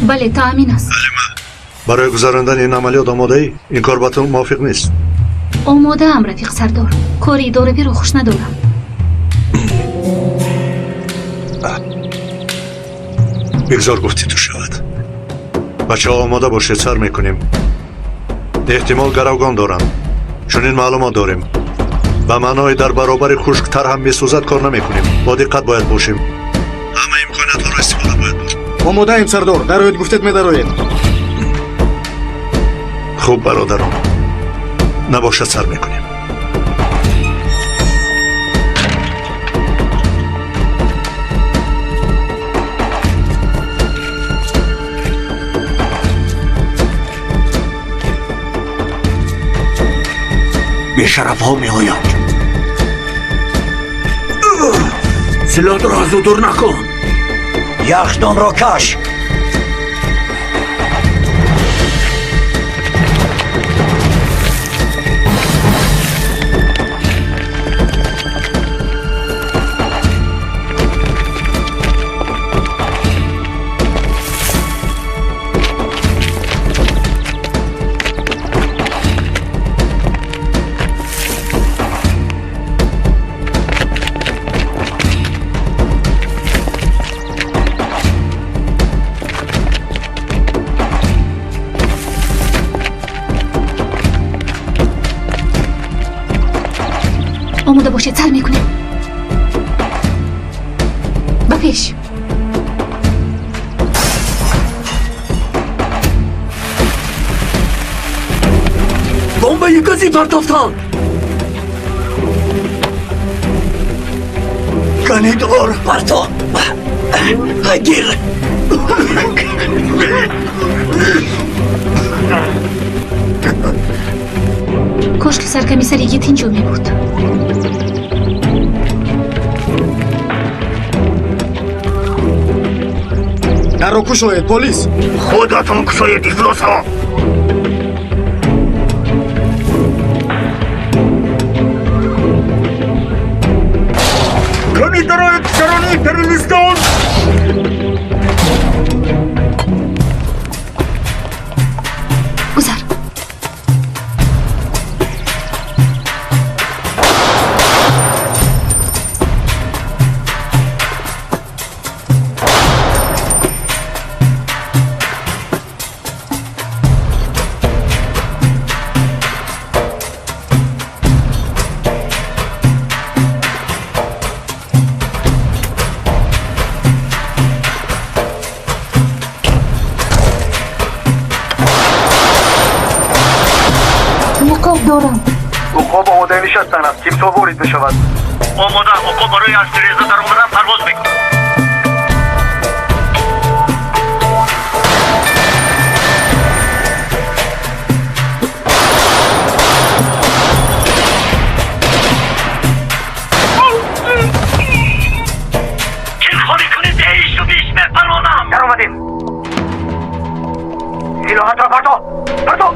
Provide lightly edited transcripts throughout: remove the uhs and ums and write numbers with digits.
Бале, таъмин аст. Барои гузарондани ин амалиёт омодаӣ? Ин кор ба ту мувофиқ нест. Омодаам, рафиқ сардор. Кори идоравиро хуш надорам. Бигзор гуфти ту шавад. Бачаҳо, омода бошед, сар мекунем. Эҳтимол гаравгон доранд. Чунин маълумот дорем. Ба маънои дар баробари хушктар ҳам месӯзад кор намекунем. Бо диққат бояд бошем. Ҳама имкониятҳоро истифода бояд бурд. Омодаем, сардор. Дароед, гуфтед, медароем. Хуб, бародарон, набошад, сар мекунем. Бешарафҳо меоянд. Силоҳро аз ӯ дур накун. Яхдонро каш. Омода бошед, сар мекунем. Ба пеш. Бомбаи газӣ партофтанд. Канидор. Парто. Гир. Кош ки саркомиссар Йигит инҷо мебуд. Дарро кушоед, полис. Худатон кушоед, ифлосҳо. Кани дароед, сарони террористон. Гузар. Ниқоб дорам. Уқоб омодаи нишастан аст. Тимсоҳ ворид мешавад. Омода. Уқоб барои аз тиреза даромадан парвоз мекунад. Кирхонӣ кунед, эишу биш мепаронам. Даромадем. Силоҳатро парто, парто.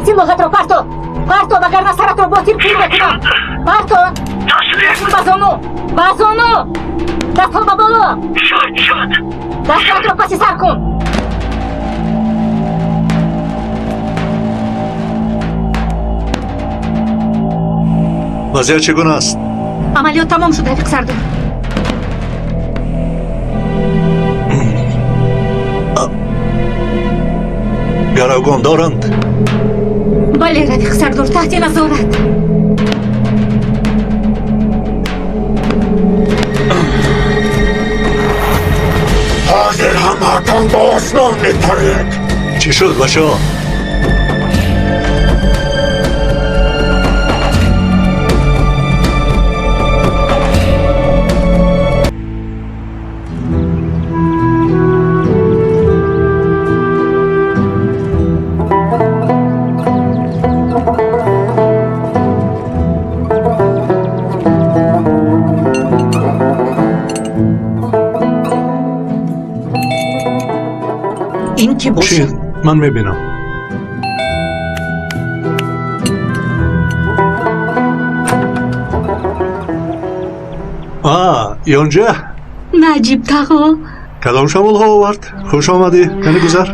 Силоҳатро парто, парто, вагарна саратро бо тир пур мекунам. Парто. Таслим. Ба зону, ба зону, дастҳо ба боло. Шуд, шуд. Дастҳоятро паси сар кун. Вазъият чӣ гуна аст? Амалиёт тамом шуд, рафиқ сардор. Гаравгон доранд? Бале, рафиқ сардор, таҳти назорат. Ҳозир ҳамаатон ба осмон мепаред. Чӣ шуд, бачаҳо? Ин ки Чӣ? бошад? Ман мебинам. Ёнҷа? Наҷиб тағо. Кадом шамолҳо овард? Хуш омадӣ. Кани гузар.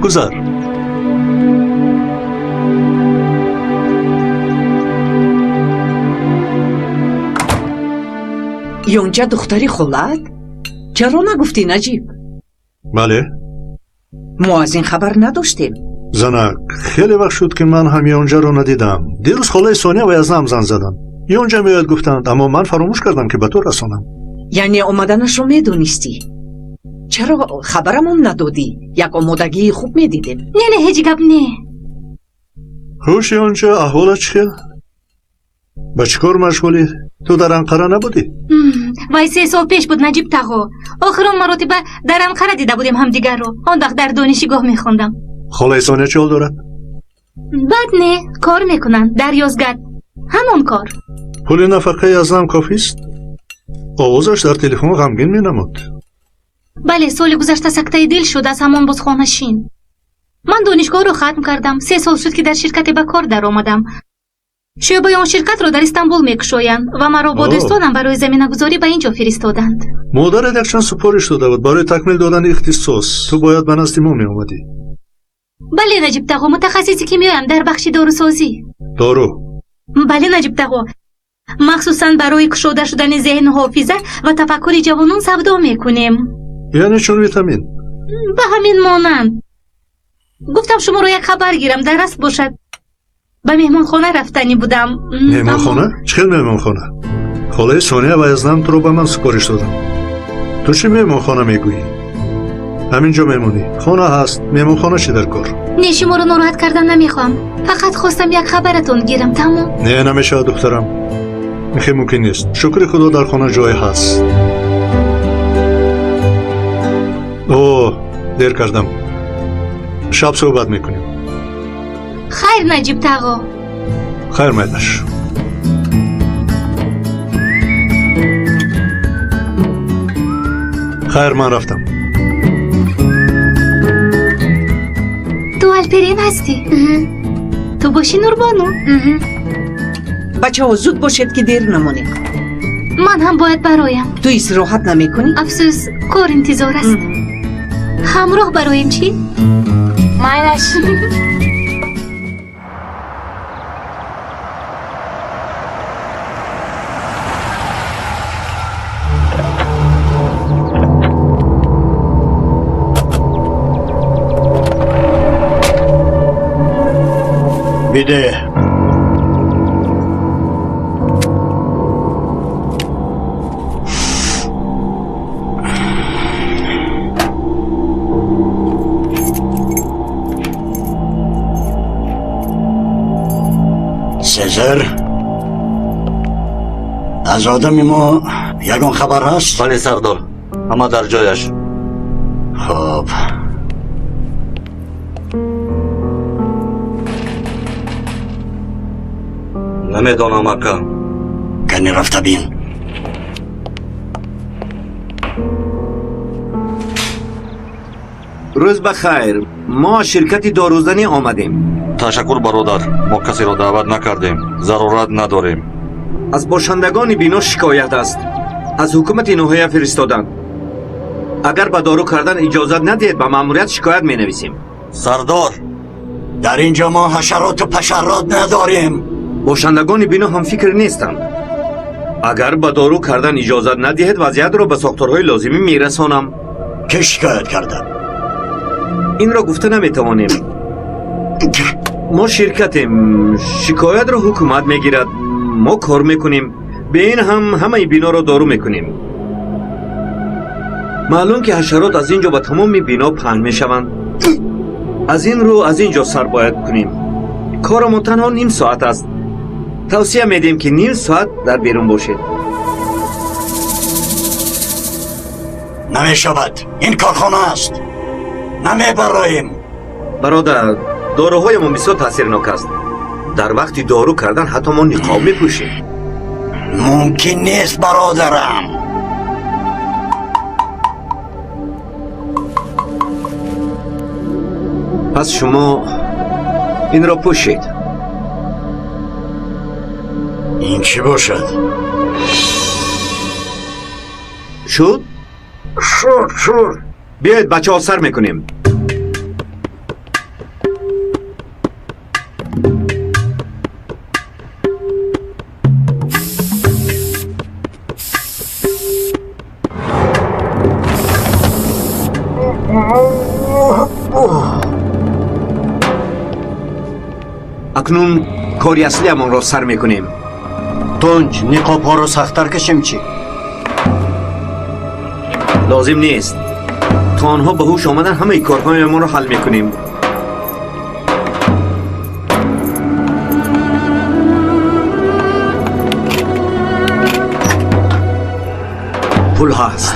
Гузар. Ёнҷа духтари холат? Чаро нагуфтӣ, Наҷиб? Бале. Мо аз ин хабар надоштем. Занак, хеле вақт шуд, ки ман ҳам Ёнҷаро надидам. Дирӯз холаи Соня ва Язнам занг заданд. Ёнҷа меояд гуфтанд, аммо ман фаромӯш кардам, ки ба ту расонам. Яъне омаданашро медонистӣ? Чаро хабарамон надодӣ? Як омодагии хуб медидем. Не, не, ҳеҷ гап не. Хуш, Ёнҷа, аҳволат чӣ хел? Ба чӣ кор машғулӣ? Ту дар Анқара набудӣ? Вай 3 сол пеш буд, Наҷиб тағо. Охирон маротиба дар Анқара дида будем ҳамдигарро. Он вақт дар донишгоҳ мехондам. Холаи Соня чӣ ҳол дорад? Бад не, кор мекунанд дар Ёзгар. Ҳамон кор. Пули нафақаи Азнам кофист? Овозаш дар телефон ғамгин менамуд. Бале, соли гузашта сактаи дил шуд, аз ҳамон боз хонашин. Ман донишгоҳро хатм кардам. 3 сол шуд, ки дар ширкате ба кор даромадам. Шӯъбаи он ширкатро дар Истанбул мекушоянд ва маро бо дӯстонам барои заминагузорӣ ба ин ҷо фиристоданд. Модарат якчанд супориш дода буд барои такмил додани ихтисос. Ту бояд ба назди мо меомадӣ. Бале, Наҷиб тағо, мутахассиси кимиёям дар бахши дорусозӣ. Дору? Бале, Наҷиб тағо. Махсусан барои кушода шудани зеҳну ҳофиза ва тафаккури ҷавонон савдо мекунем. Яъне чун витамин? Ба ҳамин монанд. Гуфтам шуморо як хабар гирам, дар раст бошад. Ба меҳмонхона рафтанӣ будам. Меҳмонхона? Чӣ хел меҳмонхона? Холаи Соня ва Язнам туро ба ман супориш доданд. Ту чӣ меҳмонхона мегӯӣ? Ҳамин ҷо мемонӣ. Хона ҳаст, меҳмонхона чӣ дар кор? Не, шуморо нороҳат кардан намехоҳам. Фақат хостам як хабаратон гирам, тамом. Не, намешавад, духтарам. Ин хел мумкин нест. Шукри Худо, дар хона ҷое ҳаст. О, дер кардам. Шаб суҳбат мекунем. Хайр, Наҷиб тағо. Хайр, майлаш. Хайр, ман рафтам. Ту Алперин ҳастӣ? Ту бошӣ Нурбону? Бачаҳо, зуд бошед, ки дер намонем. Ман ҳам бояд бароям. Ту истироҳат намекунӣ? Афсӯс, кор интизор аст. Ҳамроҳ бароем чӣ? Майлаш. Биде. Сезар, аз одами мо ягон хабар ҳаст? Бале, сардор, ҳама дар ҷояш. Хуб. Намедонам, ака. Кани рафта бин. Рӯз ба хайр. Мо аз ширкати дорузанӣ омадем. Ташаккур, бародар, мо касеро даъват накардем, зарурат надорем. Аз бошандагони бино шикоят аст. Аз ҳукумати ноҳия фиристоданд. Агар ба дору кардан иҷозат надиҳед, ба маъмурият шикоят менависем. Сардор, дар ин ҷо мо ҳашароту пашарот надорем. Бошандагони бино ҳамфикр нестанд. Агар ба дору кардан иҷозат надиҳед, вазъиятро ба сохторҳои лозимӣ мерасонам. Ки шикоят карда? Инро гуфта наметавонем. Мо ширкатем, шикоятро ҳукумат мегирад. Мо кор мекунем. Бе ин ҳам ҳамаи биноро дору мекунем. Маълум ки ҳашарот аз ин ҷо ба тамоми бино паҳн мешаванд. Аз ин рӯ аз ин ҷо сар бояд кунем. Корамон танҳо ним соат аст. Тавсия медиҳем, ки ним соат дар берун бошед. Намешавад. Ин корхона аст. Намебароем. Бародар, доруҳоямон бисёр таъсирнок аст. Дар вақти дору кардан ҳатто мо ниқоб мепӯшем. Мумкин нест, бародарам. Пас шумо инро пӯшед. Ин чӣ бошад? Шуд? Шуд, шуд. Биёед, бачаҳо, сар мекунем. Акнун кори аслиамонро сар мекунем. Тунҷ, ниқобҳоро сахттар кашем чӣ? Лозим нест. То онҳо ба ҳуш омадан, ҳамаи корҳоямонро ҳал мекунем. Пул ҳаст.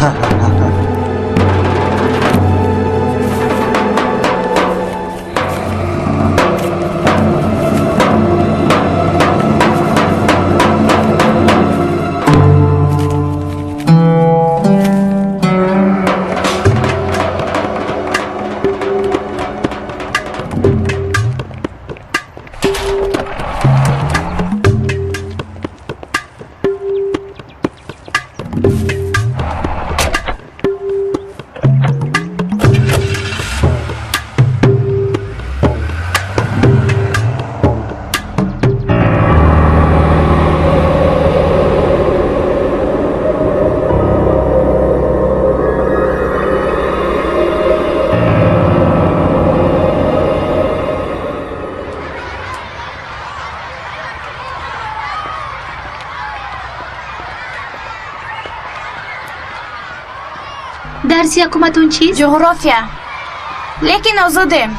Дарси якуматон чист? Ҷуғрофия. Лекин озодем.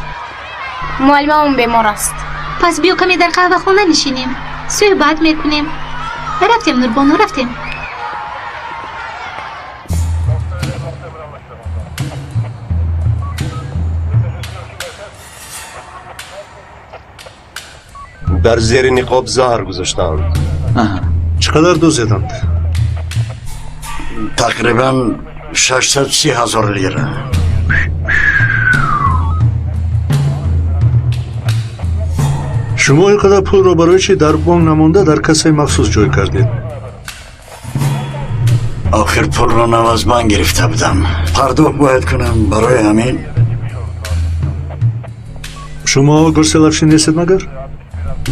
Муаллимамон бемор аст. Пас биё, каме дар қаҳвахона нишинем. Суҳбат мекунем. Рафтем, Нурбону, рафтем. Дар зери ниқоб заҳр гузоштаанд. Чӣ қадар дуздиданд? Тақрибан 630 ҳазор лира. Шумо ин қадар пулро барои чӣ дар бонк намонда, дар кассаи махсус ҷой кардед? Охир пулро нав аз банк гирифта будам. Пардохт бояд кунам, барои ҳамин. Шумо Гурсел Афшин нестед магар?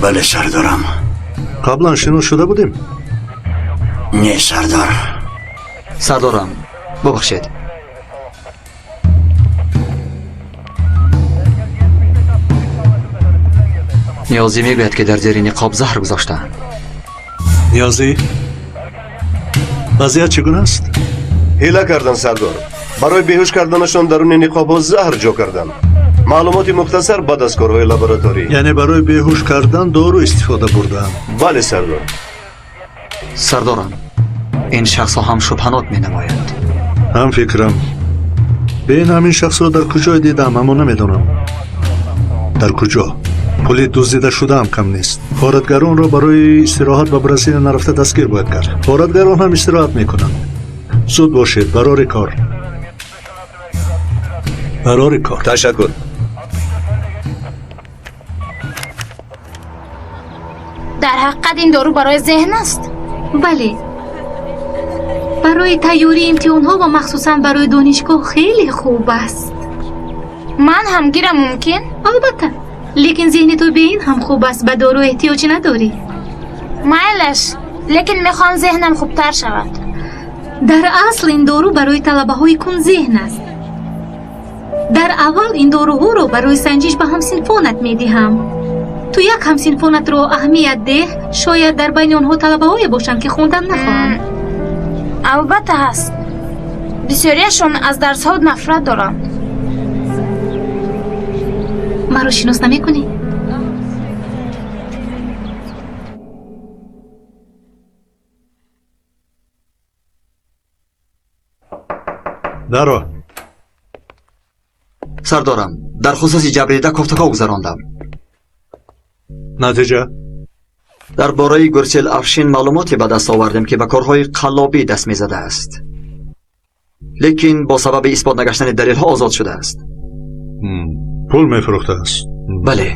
Бале, сардорам. Қаблан шинос шуда будем? Не, сардор. Сардорам, бубахшед. Ниёзӣ мегӯяд, ки дар зери ниқоб заҳр гузоштаанд. Ниёзӣ, вазъият чӣ гуна аст? Ҳила кардан, сардор. Барои беҳуш карданашон даруни ниқобҳо заҳр ҷо карданд. Маълумоти мухтасар баъд аз корҳои лабораторӣ. Яъне барои беҳуш кардан дору истифода бурдаанд? Бале, сардор. Сардорам, ин шахсҳо ҳам шубҳанок менамоянд. Ҳам фикрам. Бин, ҳамин шахсро дар куҷое дидам, аммо намедонам дар куҷо. Пули дуздида шудаам кам нест. Ғоратгаронро барои истироҳат ба Бразилия нарафта дастгир бояд кард. Ғоратгарон ҳам истироҳат мекунанд. Зуд бошед, барори кор, барори кор. Ташаккур. Дар ҳақиқат ин дору барои зеҳн аст? Бале, барои тайёрии имтиҳонҳо ва махсусан барои донишгоҳ хеле хуб аст. Ман ҳам гирам мумкин? Албатта, лекин зеҳни ту бе ин ҳам хуб аст, ба дору эҳтиёҷ надорӣ. Майлаш, лекин мехоҳам зеҳнам хубтар шавад. Дар асл ин дору барои талабаҳои кунзеҳн аст. Дар аввал ин доруҳоро барои санҷиш ба ҳамсинфонат медиҳам. Ту як ҳамсинфонатро аҳамият деҳ, шояд дар байни онҳо талабаҳое бошанд, ки хондан нахоҳанд. Албатта ҳаст. Бисёриашон аз дарсҳо нафрат доранд. Маро шинос намекунӣ? Даро. Сардорам, дар хусуси ҷабрдида кофтуков гузарондам. Натиҷа? Дар бораи Гурсел Афшин маълумоте ба даст овардем, ки ба корҳои қаллобӣ даст мезадааст, лекин бо сабаби исбот нагаштани далелҳо озод шудааст. Пул мефурӯхтааст? Бале.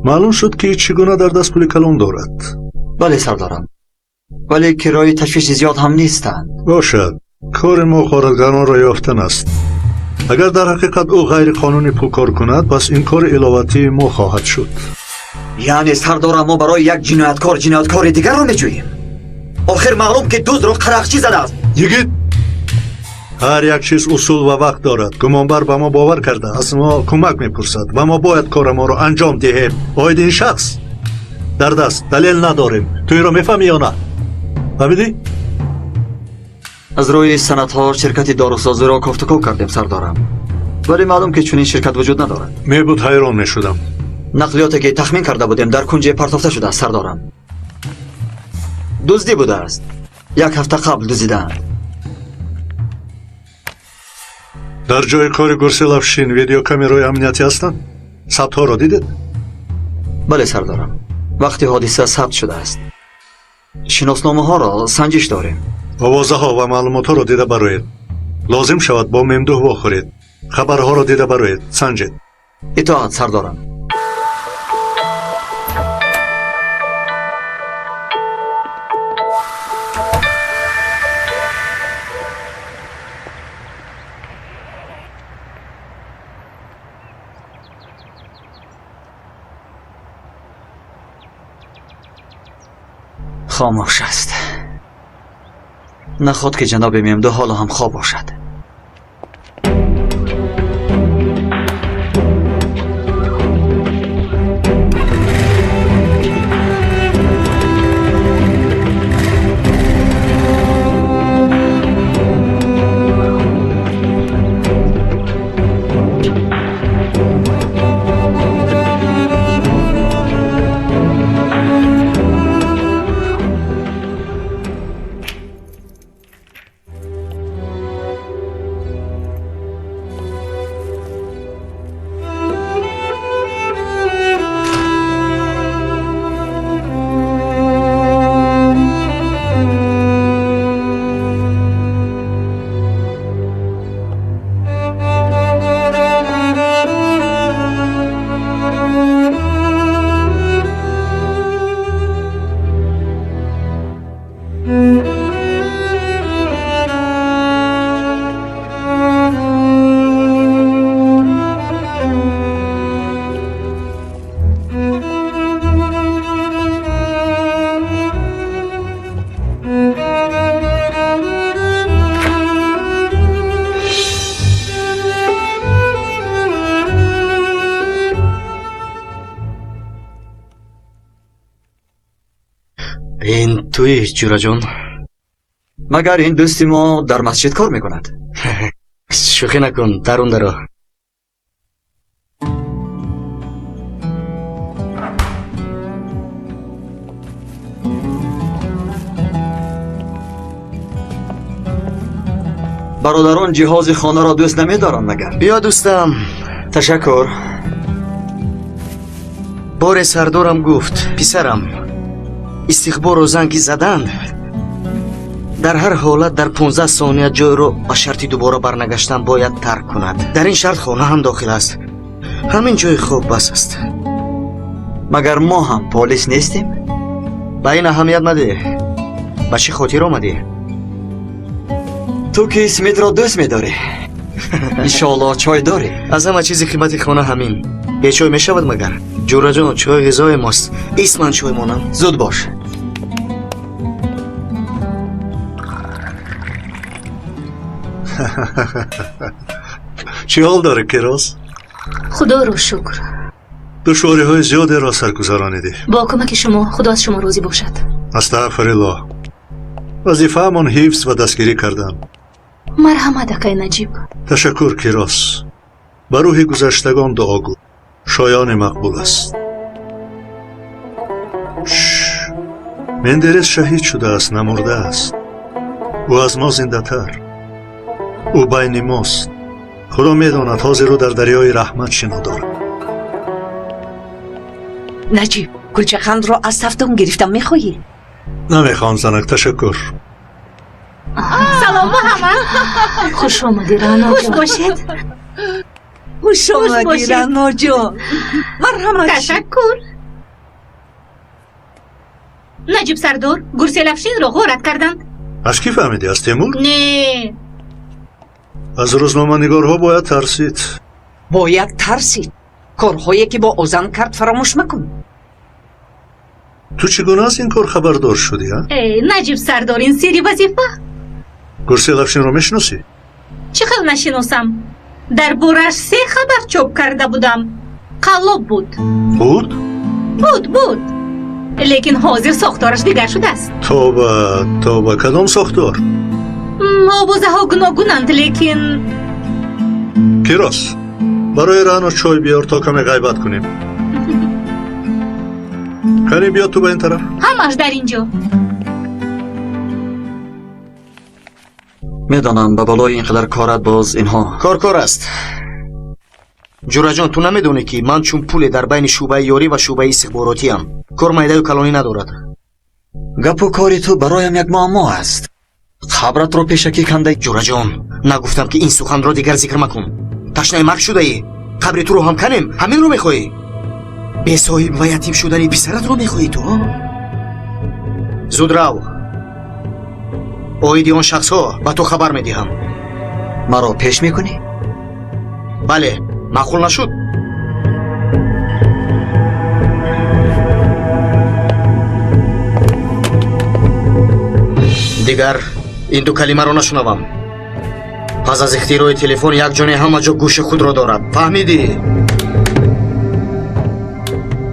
Маълум шуд, ки чӣ гуна дар даст пули калон дорад? Бале, сардорам. Вале кирои ташвиши зиёд ҳам нестанд. Бошад, кори мо ғоратгаронро ёфтан аст. Агар дар ҳақиқат ӯ ғайриқонунӣ пул кор кунад, пас ин кори иловатии мо хоҳад шуд. Яъне сардорам, мо барои як ҷинояткор ҷинояткори дигарро меҷӯем? Охир маълум ки дуздро қарақчӣ задааст. Йигит, ҳар як чиз усул ва вақт дорад. Гумонбар ба мо бовар карда, аз мо кӯмак мепурсад ва мо бояд корамонро анҷом диҳем. Оиди ин шахс дар даст далел надорем. Ту инро мефаҳмӣ ё на? Фаҳмидӣ? Аз рӯи санадҳо ширкати дорусозиро кофтуков кардем, сардорам, вале маълум ки чунин ширкат вуҷуд надорад. Мебуд, ҳайрон мешудам. Нақлиёте ки тахмин карда будем, дар кунҷе партофта шудааст, сардорам. Дуздӣ будааст. Як ҳафта қабл дуздидаанд. Дар ҷои кори Гурсел Афшин видеокамераҳои амниятӣ ҳастанд? Сабтҳоро дидед? Бале, сардорам, вақти ҳодиса сабт шудааст. Шиносномаҳоро санҷиш дорем. Овозаҳо ва маълумотҳоро дида бароед. Лозим шавад бо Мемдуҳ вохӯред. Хабарҳоро дида бароед, санҷед. Итоат, сардорам. Хомӯш аст. Наход ки ҷаноби Мемду ҳоло ҳам хоб бошад. Ин туи, ҷураҷон? Магар ин дӯсти мо дар масҷид кор мекунад? Шӯхӣ накун, дарун даро. Бародарон ҷиҳози хонаро дӯст намедоранд магар? Биё, дӯстам. Ташаккур. Боре сардорам гуфт: писарам, истиқборро занги заданд, дар ҳар ҳолат дар 15 сония ҷойро ба шарти дубора барнагаштан бояд тарк кунад. Дар ин шарт хона ҳам дохил аст. Ҳамин ҷои хоб бас аст. Магар мо ҳам полис нестем? Ба ин аҳамият мадеҳ. Ба чӣ хотир омадӣ? Ту ки Смитро дӯст медорӣ, иншоаллоҳ чой дорӣ. Аз ҳама чизи қимати хона ҳамин. Бечой мешавад магар? Ҷураҷон, чой ғизои мост. Исман чой монам. Зуд бош. Чӣ ҳол дорӣ, Кирос? Худоро шукр. Душвориҳои зиёдеро саргузаронидӣ. Бо кӯмаки шумо, худо аз шумо розӣ бошад. Астағфируллоҳ. Вазифаамон ҳифз ва дастгирӣ кардан. Марҳамат, акай Наҷиб. Ташаккур, Кирос. Ба рӯҳи гузаштагон дуо гӯ. Шоёни мақбул аст. Мендерес шаҳид шудааст, намурдааст. Ӯ аз мо зиндатар. Ӯ байни мост. Худо медонад, ҳозир ӯ дар дарёи раҳмат шино дорад. Наҷиб, кулчақандро аз тафтон гирифтам, мехоҳӣ? Намехоҳам, занак, ташаккур. Салом ба ҳама. Хуш омадӣ, Раъноҷон. Хуш бошед. Хуш омадӣ, Раъноҷон. Марҳамат. Ташаккур. Наҷиб сардор, Гурсел Афшинро ғорат карданд. Аз кӣ фаҳмидӣ? Аз Темур? Не. Аз рӯзноманигорҳо бояд тарсид. Бояд тарсид. Корҳое ки бо Озан кард фаромӯш макун. Ту чӣ гуна аз ин кор хабардор шудӣ, а? Э, Наҷиб сардор, ин сирри вазифа. Гурсел Афшинро мешиносӣ? Чӣ хел нашиносам? Дар борааш се хабар чоп карда будам. Қаллоб буд. Буд? Буд, буд. Лекин ҳозир сохтораш дигар шудааст. Тоба, тоба, кадом сохтор? Овозаҳо гуногунанд, лекин Кирос, барои Раъно чой биёр, то каме ғайбат кунем. Кани биё ту ба ин тараф. Ҳамаш дар ин ҷо. Медонам, ба болои ин қадар корат боз инҳо. Кор кор аст. Ҷураҷон, ту намедонӣ, ки ман чун пуле дар байни шӯъбаи ёрӣ ва шӯъбаи истихборотиам. Кор майдаю калонӣ надорад. Гапу кори ту бароям як муаммо аст. Қабратро пешакӣ канда. Ҷураҷон, нагуфтам, ки ин суханро дигар зикр макун. Ташнаи марг шудаӣ. Қабри туро ҳам канем, ҳаминро мехоҳӣ? Бесоҳиб ва ятим шудани писаратро мехоҳӣ ту? Зуд рав. Оиди он шахсҳо ба ту хабар медиҳам. Маро пеш мекунӣ? Бале, маъқул нашуд? Дигар ин ду калимаро нашунавам. Пас аз ихтирои телефон як ҷоне ҳама ҷо гӯши худро дорад. Фаҳмидӣ?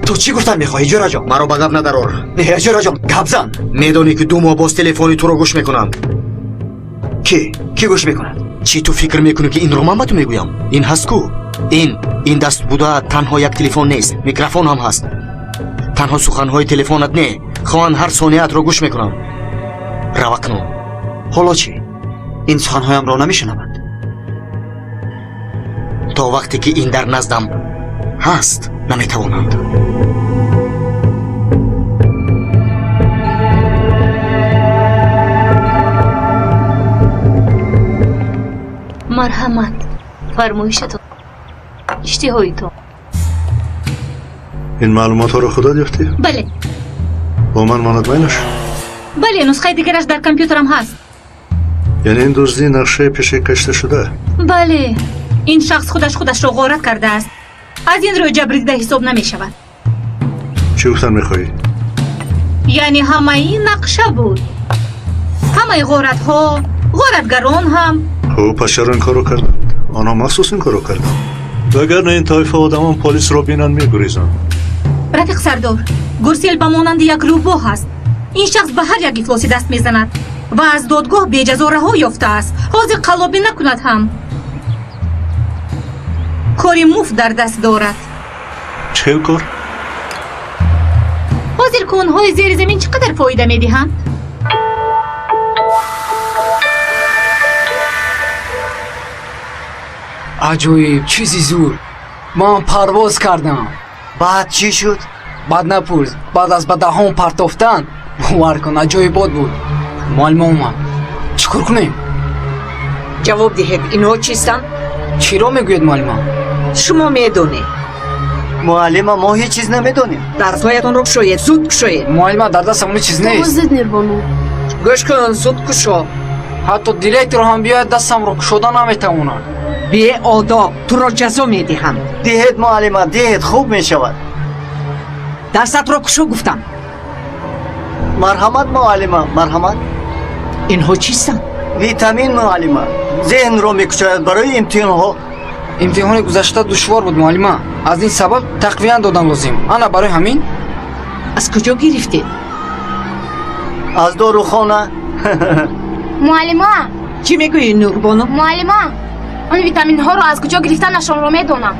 Ту чӣ гуфтан мехоҳӣ, Ҷураҷон? Маро ба гап надарор. Не, Ҷураҷон, гап зан. Медонӣ, ки 2 моҳ боз телефони туро гӯш мекунам. Кӣ? Кӣ гӯш мекунад? Чӣ ту фикр мекунӣ, ки инро ман ба ту мегӯям? Ин ҳаст ку? Ин даст буда танҳо як телефон нест, микрофон ҳам ҳаст. Танҳо суханҳои телефонат не, хоҳан ҳар сонияатро гӯш мекунам. Рав акнун. Ҳоло чӣ? Ин суханҳоямро намешунаванд. То вақте ки ин дар наздам ҳаст, наметавонанд. Марҳамат, фармоишатон, иштиҳои ту. Ин маълумотҳоро худат ёфтӣ? Бале. Бо ман монад майлаш? Бале, нусхаи дигараш дар компютерам ҳаст. Яъне ин дуздӣ нақшаи пешакӣ кашида шуда? Бале, ин шахс худаш худашро ғорат кардааст. Аз ин рӯй ҷабрдида ҳисоб намешавад. Чӣ гуфтан мехоҳӣ? Яъне ҳамаи нақша буд. Ҳамаи ғоратҳо, ғоратгарон ҳам. Хуб, пас чаро ин корро карданд? Онҳо махсус ин корро карданд. Вагарна ин тоифа одамон полисро бинанд мегурезанд. Рафиқ сардор, Гурсел ба монанди як рӯбоҳ аст. Ин шахс ба ҳар як ифлосӣ даст мезанад ва аз додгоҳ беҷазо раҳо ёфтааст. Ҳозир қаллобӣ накунад ҳам. Кори муфт дар даст дорад. Чӣ хел кор? Ҳозир конҳои зери замин чӣ қадар фоида медиҳанд? Аҷоиб, чизи зур. Ман парвоз кардам. Баъд чӣ шуд? Баъд напурс. Баъд аз ба даҳон партофтан, бовар кун, аҷоибот буд. Муаллима омад. Чӣ кор кунем? Ҷавоб диҳед, инҳо чистанд? Чиро мегӯед, муаллима? Шумо медонед. Муаллима, мо ҳеҷ чиз намедонем. Дарсҳоятонро кушоед, зуд кушоед. Муаллима, дар дастам ҳеҷ чиз нест. Гӯш кун, зуд кушо. Ҳатто директор ҳам биёяд, дастамро кушода наметавонад. Беодоб, туро ҷазо медиҳам. Диҳед, муаллима, диҳед, хуб мешавад. Дарсатро кушо гуфтам. Марҳамат, муаллима, марҳамат. Инҳо чистанд? Витамин, муаллима. Зеҳнро мекушояд барои имтиҳонҳо. Имтиҳони гузашта душвор буд, муаллима. Аз ин сабаб тақвият додан лозим. Ана барои ҳамин. Аз куҷо гирифтед? Аз дорухона. Муаллима! Чӣ мегӯӣ, Нурбону? Муаллима, он витаминҳоро аз куҷо гирифтанашонро медонам.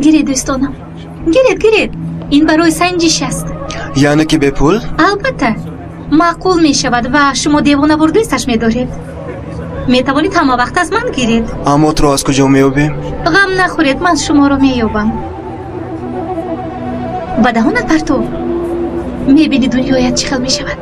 Гиред, дӯстонам. Гиред, гиред. Ин барои санҷиш аст. Яъне ки бепул? Албатта. Маъқул мешавад ва шумо девонавор дӯсташ медоред. Метавонед ҳама вақт аз ман гиред. Аммо туро аз куҷо меёбем? Ғам нахӯред, ман шуморо меёбам. Ба даҳонат партов. Мебини дунёят чӣ хел мешавад.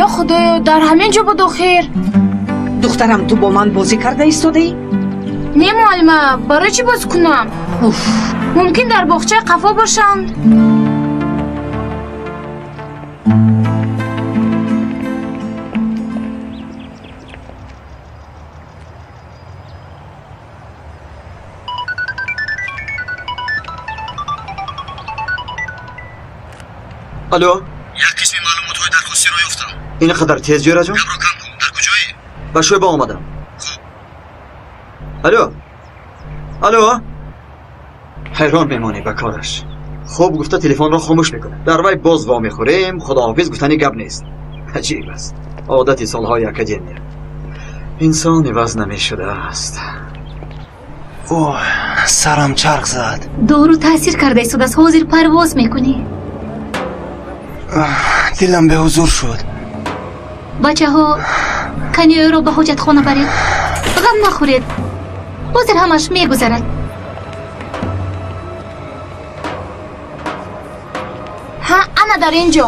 Ё Худоё, дар ҳамин ҷо буд охир. Духтарам, ту бо ман бозӣ карда истодаӣ? Не, муаллима, барои чӣ боз кунам? Мумкин дар боғчаи қафо бошанд. Алло. Як қисми маълумотҳои дархостиро ёфтам. Ин қадар тез, ҷӯраҷон? Гапро кам кун, дар куҷоӣ? Ба шӯъба омадам. Хуб. Алло, алло. Ҳайрон мемонӣ ба кораш. Хуб гуфта телефонро хомӯш мекунад. Дар вай боз вомехӯрем, худоҳофиз гуфтани гап нест. Аҷиб аст, одати солҳои академия. Инсон иваз намешудааст. Оҳ, сарам чарх зад. Дору таъсир карда истодааст, ҳозир парвоз мекунӣ. Дилам беҳузур шуд. Бачаҳо, каниёро ба ҳоҷатхона баред. Ғам нахӯред, ҳозир ҳамаш мегузарад. Ҳа, ана дар ин ҷо.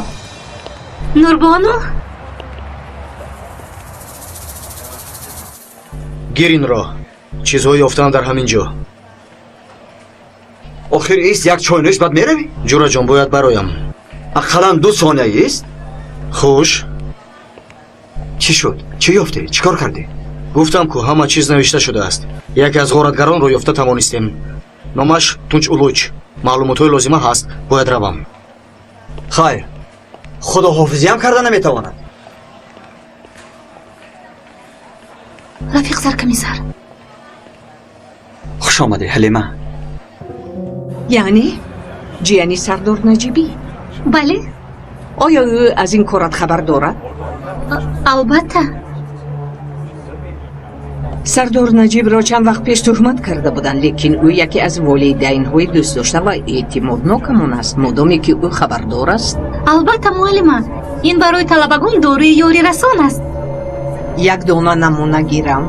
Нурбону? Гир инро, чизҳои ёфтаам дар ҳамин ҷо. Охир ист, як чойнӯш, баъд меравӣ. Ҷураҷон, бояд бароям. Ақаллан 2 сония ист. Хуш. Чӣ шуд? Чӣ ёфтӣ? Чӣ кор кардӣ? Гуфтам ку, ҳама чиз навишта шудааст. Яке аз ғоратгаронро ёфта тавонистем. Номаш Тунч Улуч. Маълумотҳои лозима ҳаст, бояд равам. Хайр, худоҳофизиам карда наметавонад. Рафиқ саркомиссар. Хуш омадӣ, Ҳалима. Яъне ҷияни Сардор Наҷибӣ? Бале. Оё ӯ аз ин корат хабар дорад? Албатта. Сардор Наҷибро чанд вақт пеш туҳмат карда буданд, лекин ӯ яке аз волидайнҳои дӯстдошта ва эътимоднокамон аст, модоме ки ӯ хабардор аст. Албатта, муаллима, ин барои талабагон доруи ёрирасон аст. Як дона намуна гирам.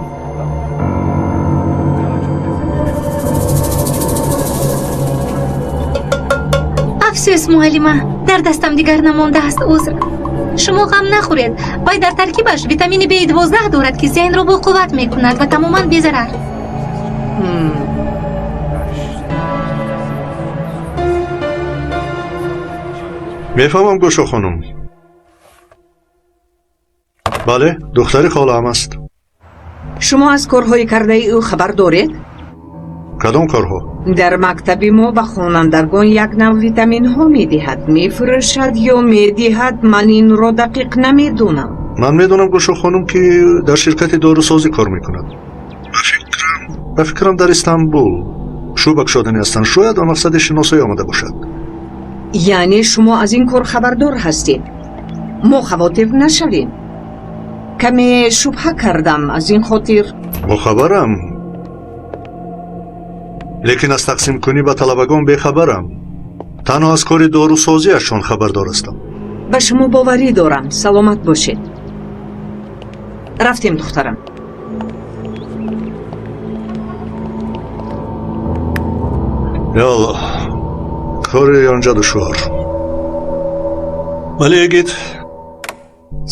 Афсӯс, муаллима, дар дастам дигар намондааст, узр. Шумо ғам нахӯред, вай дар таркибаш витамини B12 дорад, ки зеҳнро боқувват мекунад ва тамоман безарар. Мефаҳмам, Гӯшо хонум. Бале, духтари холаам аст. Шумо аз корҳои кардаи ӯ хабар доред? Кадом корҳо? Дар мактаби мо ба хонандагон як нав витаминҳо медиҳад. Мефурӯшад ё медиҳад, ман инро дақиқ намедонам. Ман медонам, Гӯшо хонум, ки дар ширкати дорусозӣ кор мекунад. Ба фикрам дар Истанбул шӯъба кушодани ҳастанд. Шояд ба мақсади шиносоӣ омада бошад. Яъне шумо аз ин кор хабардор ҳастед? Мо хавотир нашавем. Каме шубҳа кардам, аз ин хотир. Бохабарам, лекин аз тақсимкунӣ ба талабагон бехабарам. Танҳо аз кори дорусозиашон хабардор ҳастам. Ба шумо боварӣ дорам. Саломат бошед. Рафтем, духтарам. Ё Аллоҳ, кори онҷа душвор. Вале эгит.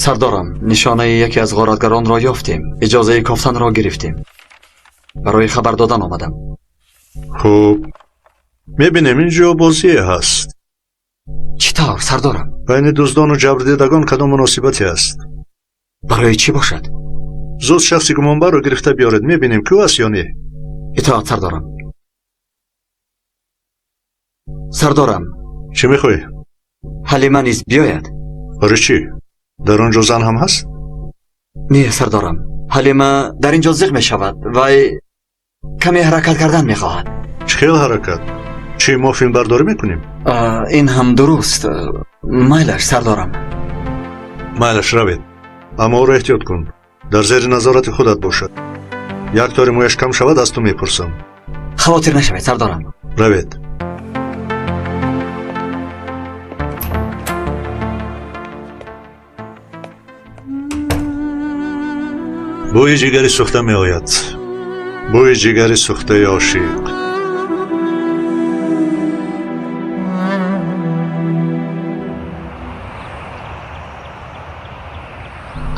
Сардорам, нишонаи яке аз ғоратгаронро ёфтем. Иҷозаи кофтанро гирифтем. Барои хабар додан омадам. Хуб, мебинем ин ҷо бозие ҳаст. Чӣ тавр, сардорам? Байни дуздону ҷабрдидагон кадом муносибате ҳаст? Барои чӣ бошад? Зуд шахси гумонбарро гирифта биёред, мебинем ки ӯ аст ё не. Итоат, сардорам. Сардорам. Чӣ мехоҳӣ? Ҳалима низ биёяд. Барои чӣ? Дар он ҷо зан ҳам ҳаст? Не, сардорам, Ҳалима дар ин ҷо зиқ мешавад. Вай каме ҳаракат кардан мехоҳад. Чӣ хел ҳаракат? Чӣ, мо филмбардорӣ мекунем? Ин ҳам дуруст. Майлаш, сардорам. Майлаш, равед, аммо ӯро эҳтиёт кун. Дар зери назорати худат бошад. Як тори мӯяш кам шавад, аз ту мепурсам. Хавотир нашавед, сардорам. Равед. Бӯи ҷигари сӯхта меояд. Бӯи ҷигари сӯхтаи ошиқ.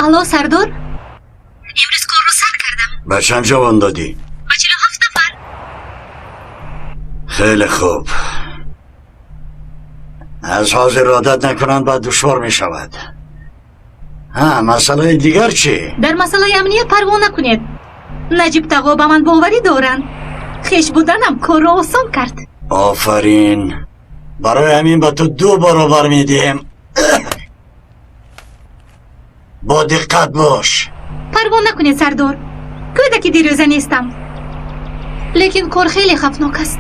Алло, сардор, имрӯз корро сар кардам. Ба чанд ҷавон додӣ? Ба 47 нафар. Хеле хуб. Аз ҳозир одат накунанд, баъд душвор мешавад. Ҳа, масъалаи дигар чӣ? Дар масъалаи амният парво накунед. Наҷиб тағо ба ман боварӣ доранд. Хеш буданам корро осон кард. Офарин. Барои ҳамин ба ту ду баробар медиҳем. Бо диққат бош. Парво накунед, сардор. Кӯдаки дирӯза нестам. Лекин кор хеле хавфнок аст.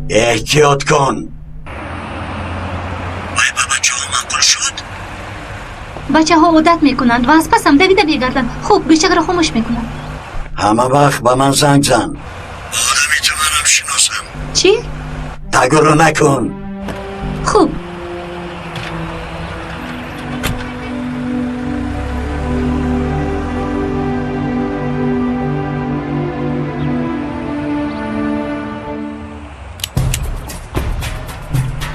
Эҳтиёт кун. Вай ба бачаҳо маъқул шуд? Бачаҳо одат мекунанд ва аз пасам давида мегарданд. Хуб, гӯшакро хомӯш мекунам. Ҳама вақт ба ман занг зан. Одами ту манам шиносам. Чӣ? Тагуру накун. Хуб.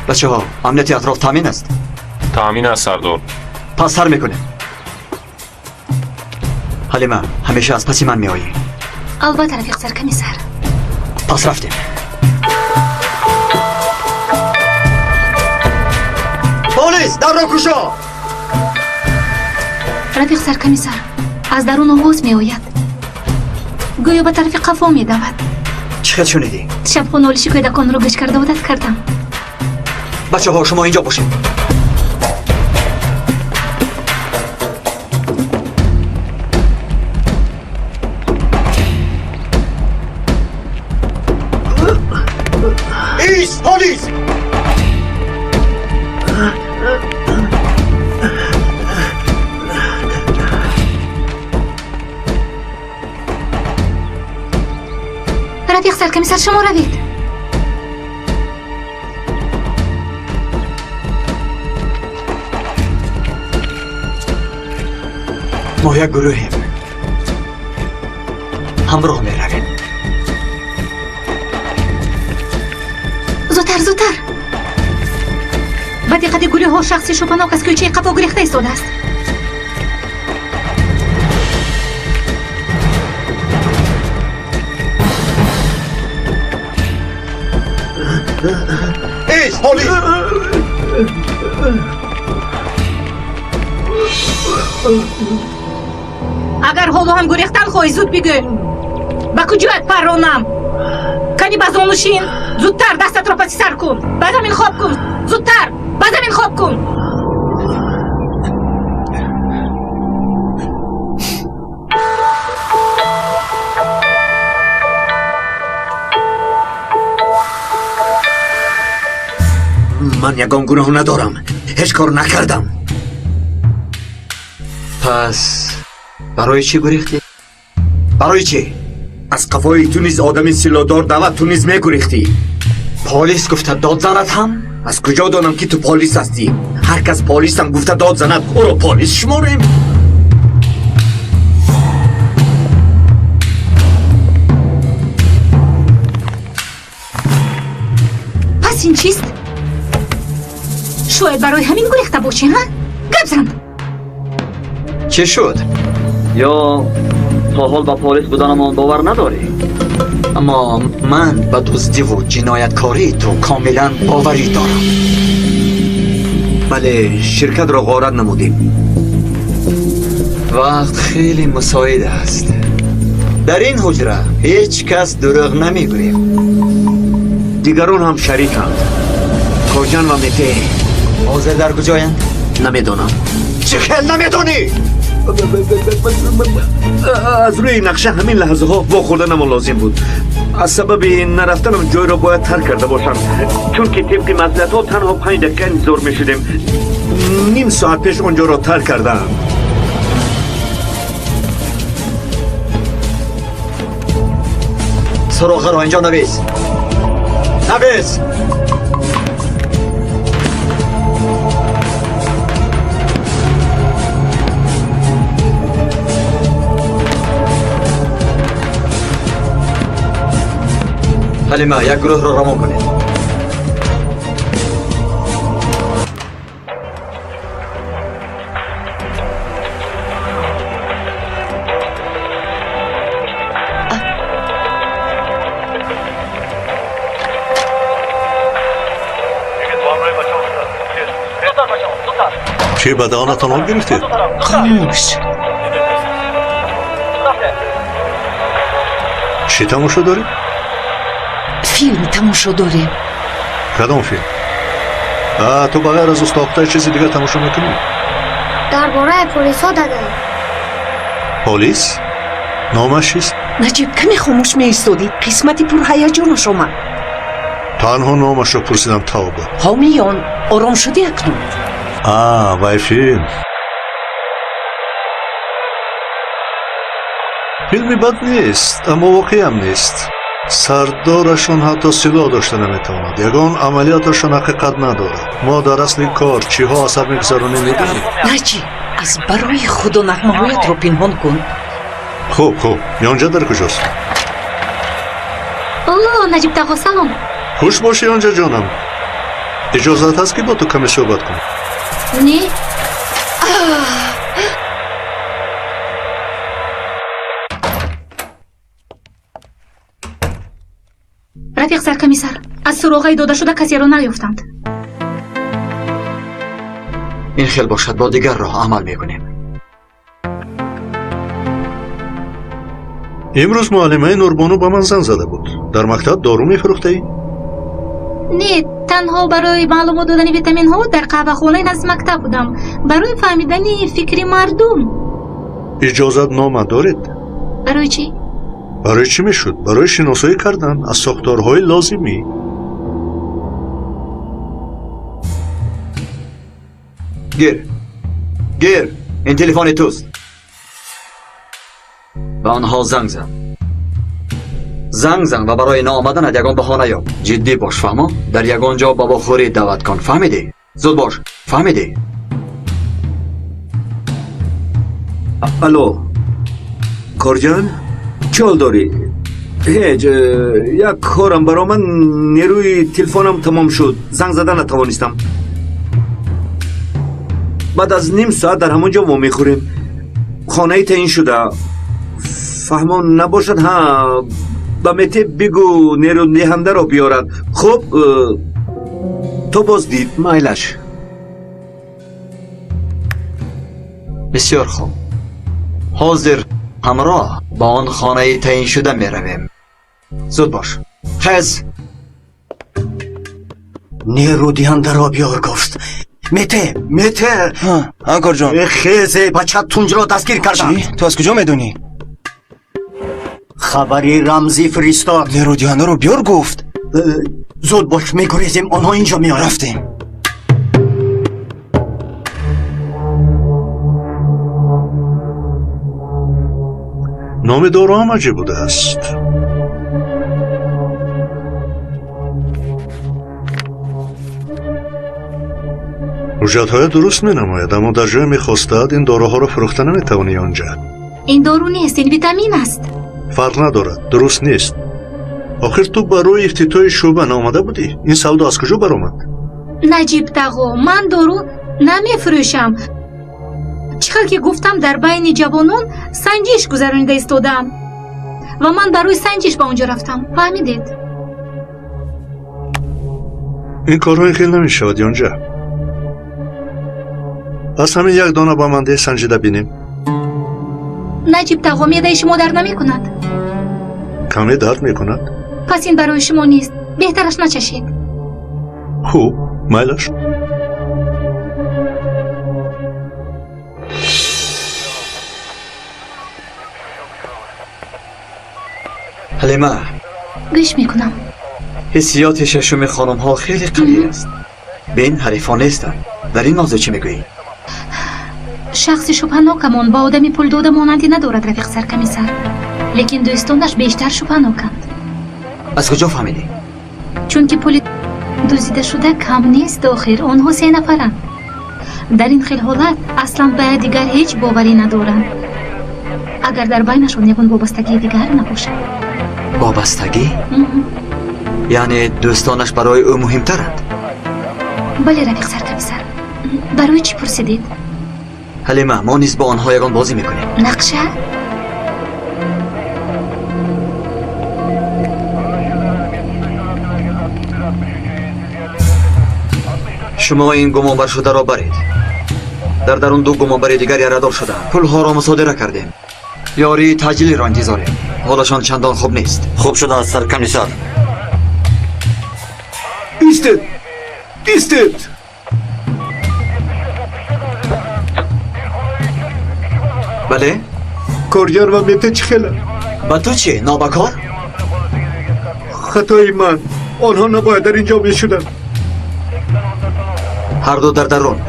Бачаҳо, амнияти атроф таъмин аст? Таъмин аст, сардор. Пас сар мекунем. Ҳалима, ҳамеша аз паси ман меоӣ. Албатта, рафиқ саркомиссар. Пас рафтем. Полис, дарро кушо! Рафиқ саркомиссар, аз дарун овоз меояд. Гӯё ба тарафи қафо медавад. Чӣ хел шунидӣ? Шабҳо нолиши кӯдаконро гӯш карда одат кардам. Бачаҳо, шумо инҷо бошед. Ист, полис! Рафиқ саркомиссар, шумо равед. Мо як гурӯҳем. Ҳамроҳ меравем. Зудтар, зудтар. Ба диққати гурӯҳҳо, шахси шубҳанок аз кӯчаи қафо гурехта истодааст. Ист, полис! Агар ҳоло ҳам гурехтан хоҳӣ, зуд бигӯ. Ба куҷоят парронам? Кани ба зону шин. Зудтар дастатро паси сар кун. Ба замин хоб кун. Зудтар ба замин хоб кун. Ман ягон гуноҳ надорам. Ҳеҷ кор накардам. Пас барои чӣ гурехтӣ? Барои чӣ? Аз қафои ту низ одами силоҳдор давад, ту низ мегурехтӣ. Полис гуфта дод занад ҳам? Аз куҷо донам, ки ту полис ҳастӣ? Ҳар кас полисам гуфта дод занад, ӯро полис шуморем? Пас ин чист? Шояд барои ҳамин гурехта бошӣ, ҳа? Гап зан. Чӣ шуд? Ё то ҳол ба полис буданамон бовар надорӣ? Аммо ман ба дуздиву ҷинояткории ту комилан боварӣ дорам. Бале, ширкатро ғорат намудем. Вақт хеле мусоид аст. Дар ин ҳуҷра ҳеҷ кас дурӯғ намегӯяд. Дигарон ҳам шариканд. Коҷан ва Мете. Ҳозир дар куҷоянд? Намедонам. Чӣ хел намедонӣ? Аз рӯи нақша ҳамин лаҳзаҳо вохӯрданамон лозим буд. Аз сабаби нарафтанам ҷойро бояд тарк карда бошам, чунки тибқи маслиҳатҳо танҳо 5 дақиқа интизор мешудем. Ним соат пеш он ҷоро тарк кардаам. Суроғаро инҷо навис. Навис! Ҳалима, як гурӯҳро равон кунед. Чӣ, ба даҳонатон об гирифтед? Хомӯш. Чӣ тамошо доред? Филм тамошо дорем. Кадом филм? А, ту ба ғайр аз устохтаи чизи дигар тамошо мекунӣ? Дар бораи полисҳо дадам. Полис? Номаш чист? Наҷиб, каме хомӯш меистодӣ, қисмати пурҳаяҷонаш омад. Танҳо номашро пурсидам, тавба. Ҳомиён, ором шудӣ акнун? А, вай филм. Филми бад нест, аммо воқеам нест. Сардорашон ҳатто силоҳ дошта наметавонад. Ягон амалиёташон ҳақиқат надорад. Мо дар асли кор чиҳо асар мегузаронем, медонем. Наҷиб, аз барои худо нағмаҳоятро пинҳон кун. Хуб, хуб, Ёнҷа дар куҷост? О, Наҷиб тағо, салом. Хуш бошӣ, Ёнҷа ҷонам. Иҷозат ҳаст, ки бо ту каме суҳбат кунам? Не. Рафиқ саркомиссар, аз суроғаи додашуда касеро наёфтанд. Ин хел бошад, бо дигар роҳ амал мекунем. Имрӯз муаллимаи Нурбону ба ман занг зада буд. Дар мактаб дору мефурӯхтаӣ? Не, танҳо барои маълумот додани витаминҳо дар қаҳвахонаи назди мактаб будам, барои фаҳмидани фикри мардум. Иҷозатнома доред? Барои чӣ? Барои чӣ мешуд? Барои шиносоӣ кардан аз сохторҳои лозимӣ. Гир, гир, ин телефони туст. Ба онҳо занг зан. Занг зан ва барои наомаданат ягон баҳона ёб. Ҷиддӣ бош, фаҳмо? Дар ягон ҷо ба вохӯрӣ даъват кун, фаҳмидӣ? Зуд бош, фаҳмидӣ? Алло, корҷон, чӣ ҳол дорӣ? Ҳеҷ, як корам баромад, нерӯи телефонам тамом шуд, занг зада натавонистам. Баъд аз ним соат дар ҳамон ҷо вомехӯрем. Хонаи таъин шуда. Фаҳмо набошад, ҳа, ба Мете бигӯ нерӯдиҳандаро биёрад. Хуб, то боздид, майлаш. Бисёр хуб. Ҳозир ҳамроҳ ба он хонаи таъиншуда меравем. Зуд бош. Хез. Нерӯдиҳандаро биёр гуфт. Мете, Мете. Анкорҷон. Хезе, бача Тунҷро дастгир карданд. Чӣ? Ту аз куҷо медонӣ? Хабари рамзӣ фиристод. Нерӯдиҳандаро биёр гуфт. Зуд бош, мегурезем, онҳо инҷо меоянд. Рафтем. Номи дору ҳам аҷиб будааст. Ҳуҷҷатҳоя дуруст менамояд, аммо дар ҷое мехостад ин доруҳоро фурӯхта наметавонӣ онҷа. Ин дору нест, ин витамин аст. Фарқ надорад, дуруст нест. Охир ту барои ифтитоҳи шӯъба наомада будӣ? Ин савдо аз куҷо баромад? Наҷиб тағо, ман дору намефурӯшам. Чӣ хел ки гуфтам, дар байни ҷавонон санҷиш гузаронида истодаам ва ман барои санҷиш ба он ҷо рафтам. Фаҳмидед? Ин корҳои хел намешавад, Ёнҷа. Пас ҳамин як дона ба ман деҳ, санҷида бинем. Наҷиб тағо, меъдаи шумо дард намекунад? Каме дард мекунад. Пас ин барои шумо нест, беҳтараш начашед. Хуб, майлаш. Ҳалима. Гӯш мекунам. Ҳиссиёти шашуми хонумҳо хеле қавӣ аст. Бин, ҳарифон нестанд. Дар ин мавзӯъ чӣ мегӯӣ? Шахси шубҳанокамон ба одами пулдода монандӣ надорад, рафиқ саркомиссар. Лекин дӯстонаш бештар шубҳаноканд. Аз куҷо фаҳмидӣ? Чунки пули дуздидашуда кам нест, охир онҳо се нафаранд. Дар ин хел ҳолат аслан ба якдигар ҳеҷ боварӣ надоранд. Агар дар байнашон ягон вобастагии дигар набошад. Вобастагӣ? Яъне дӯстонаш барои ӯ муҳимтаранд? Бале, рафиқ саркомиссар. Барои чӣ пурсидед? Ҳалима, мо низ бо онҳо ягон бозӣ мекунем. Нақша? Шумо ин гумонбаршударо баред. Дар дарун ду гумонбари дигар ярадор шуданд. Пулҳоро мусодира кардем. Ёрии таъҷилиро интизорем. Ҳолашон чандон хуб нест. Хуб шудааст, саркомиссар. Истед! Истед! Бале? Коргар ва Мете чӣ хеланд? Ба ту чӣ, нобакор? Хатои ман. Онҳо набояд дар ин ҷо мешуданд. Ҳар ду дар дарун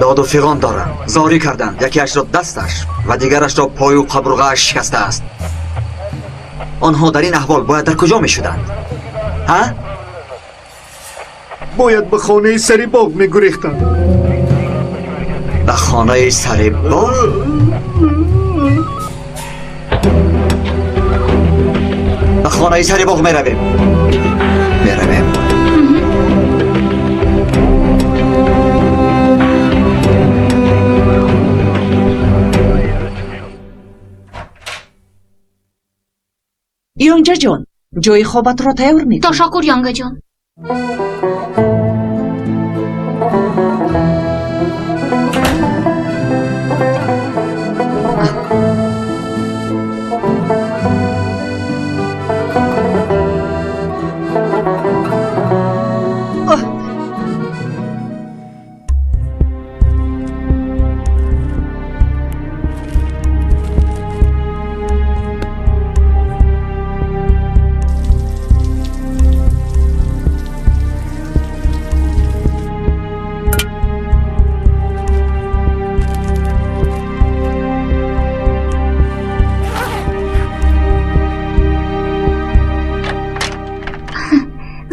доду фиғон доранд. Зорӣ карданд. Якеашро дасташ ва дигарашро пою қабурғааш шикастааст. Онҳо дар ин аҳвол бояд дар куҷо мешуданд? Ҳа? Бояд ба хонаи сари боғ мегурехтанд. Ба хонаи сари боғ? Ба хонаи сари боғ меравем. Меравем. Ёнҷаҷон, ҷои хобатро тайёр мекунӣ? Ташаккур, Янгаҷон.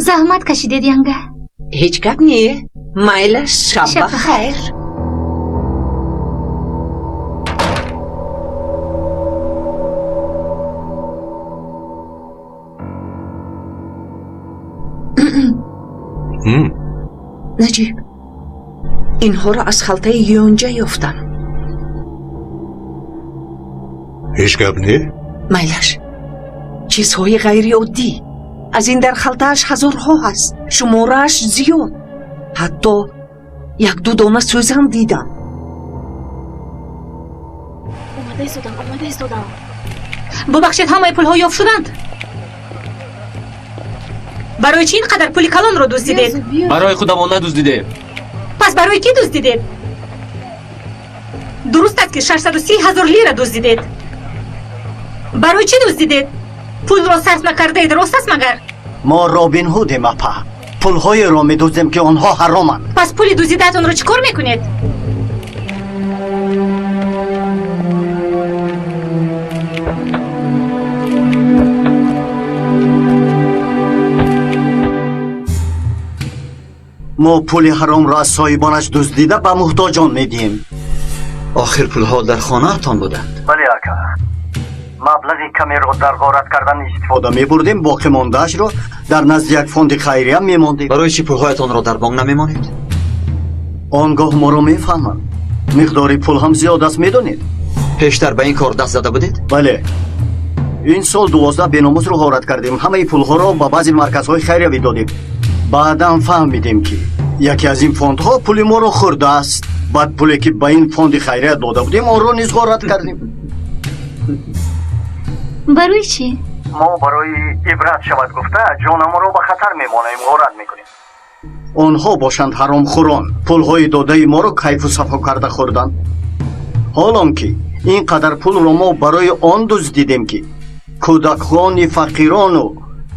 Заҳмат кашидед, Янга. Ҳеҷ гап не. Майлаш, шаб ба хайр. Наҷиб, инҳоро аз халтаи ёнҷа ёфтам. Ҳеҷ гап не? Майлаш, чизҳои ғайриоддӣ. Аз ин дар халтааш ҳазорҳо ҳаст, шуморааш зиёд. Ҳатто як-ду дона сӯзан дидам. Омада истодам, омада истодам. Бубахшед, ҳамаи пулҳо ёфт шуданд? Барои чӣ ин қадар пули калонро дуздидед? Барои худамон надуздидем. Пас барои кӣ дуздидед? Дуруст аст, ки 630 ҳазор лира дуздидед. Барои чӣ дуздидед? Пулро сарф накардаед, рост аст магар? Мо Робин Ҳудем, апа. Пулҳоеро медуздем, ки онҳо ҳароманд. Пас пули дуздидаатонро чӣ кор мекунед? Мо пули ҳаромро аз соҳибонаш дуздида ба муҳтоҷон медиҳем. Охир пулҳо дар хонаатон буданд. Бале, ака. Маблағи камеро дар ғорат кардан истифода мебурдем, боқӣ мондаашро дар назди як фонди хайрия мемондем. Барои чӣ пулҳоятонро дар бонк намемонед? Он гоҳ моро мефаҳманд. Миқдори пул ҳам зиёд аст, медонед. Пештар ба ин кор даст зада будед? Бале. Ин сол 12 беномусро ғорат кардем. Ҳамаи пулҳоро ба баъзе марказҳои хайриявӣ додем. Баъдан фаҳмидем, ки яке аз ин фондҳо пули моро хӯрдааст. Баъд пуле, ки ба ин фонди хайрия дода будем, онро низ ғорат кардем. Барои чӣ? Мо барои ибрат шавад гуфта ҷонамонро ба хатар мемонаем, ғорат мекунем. Онҳо бошанд ҳаромхӯрон, пулҳои додаи моро кайфу сафо карда хӯрданд. Ҳолон ки ин қадар пулро мо барои он дуздидем, ки кӯдакони фақирону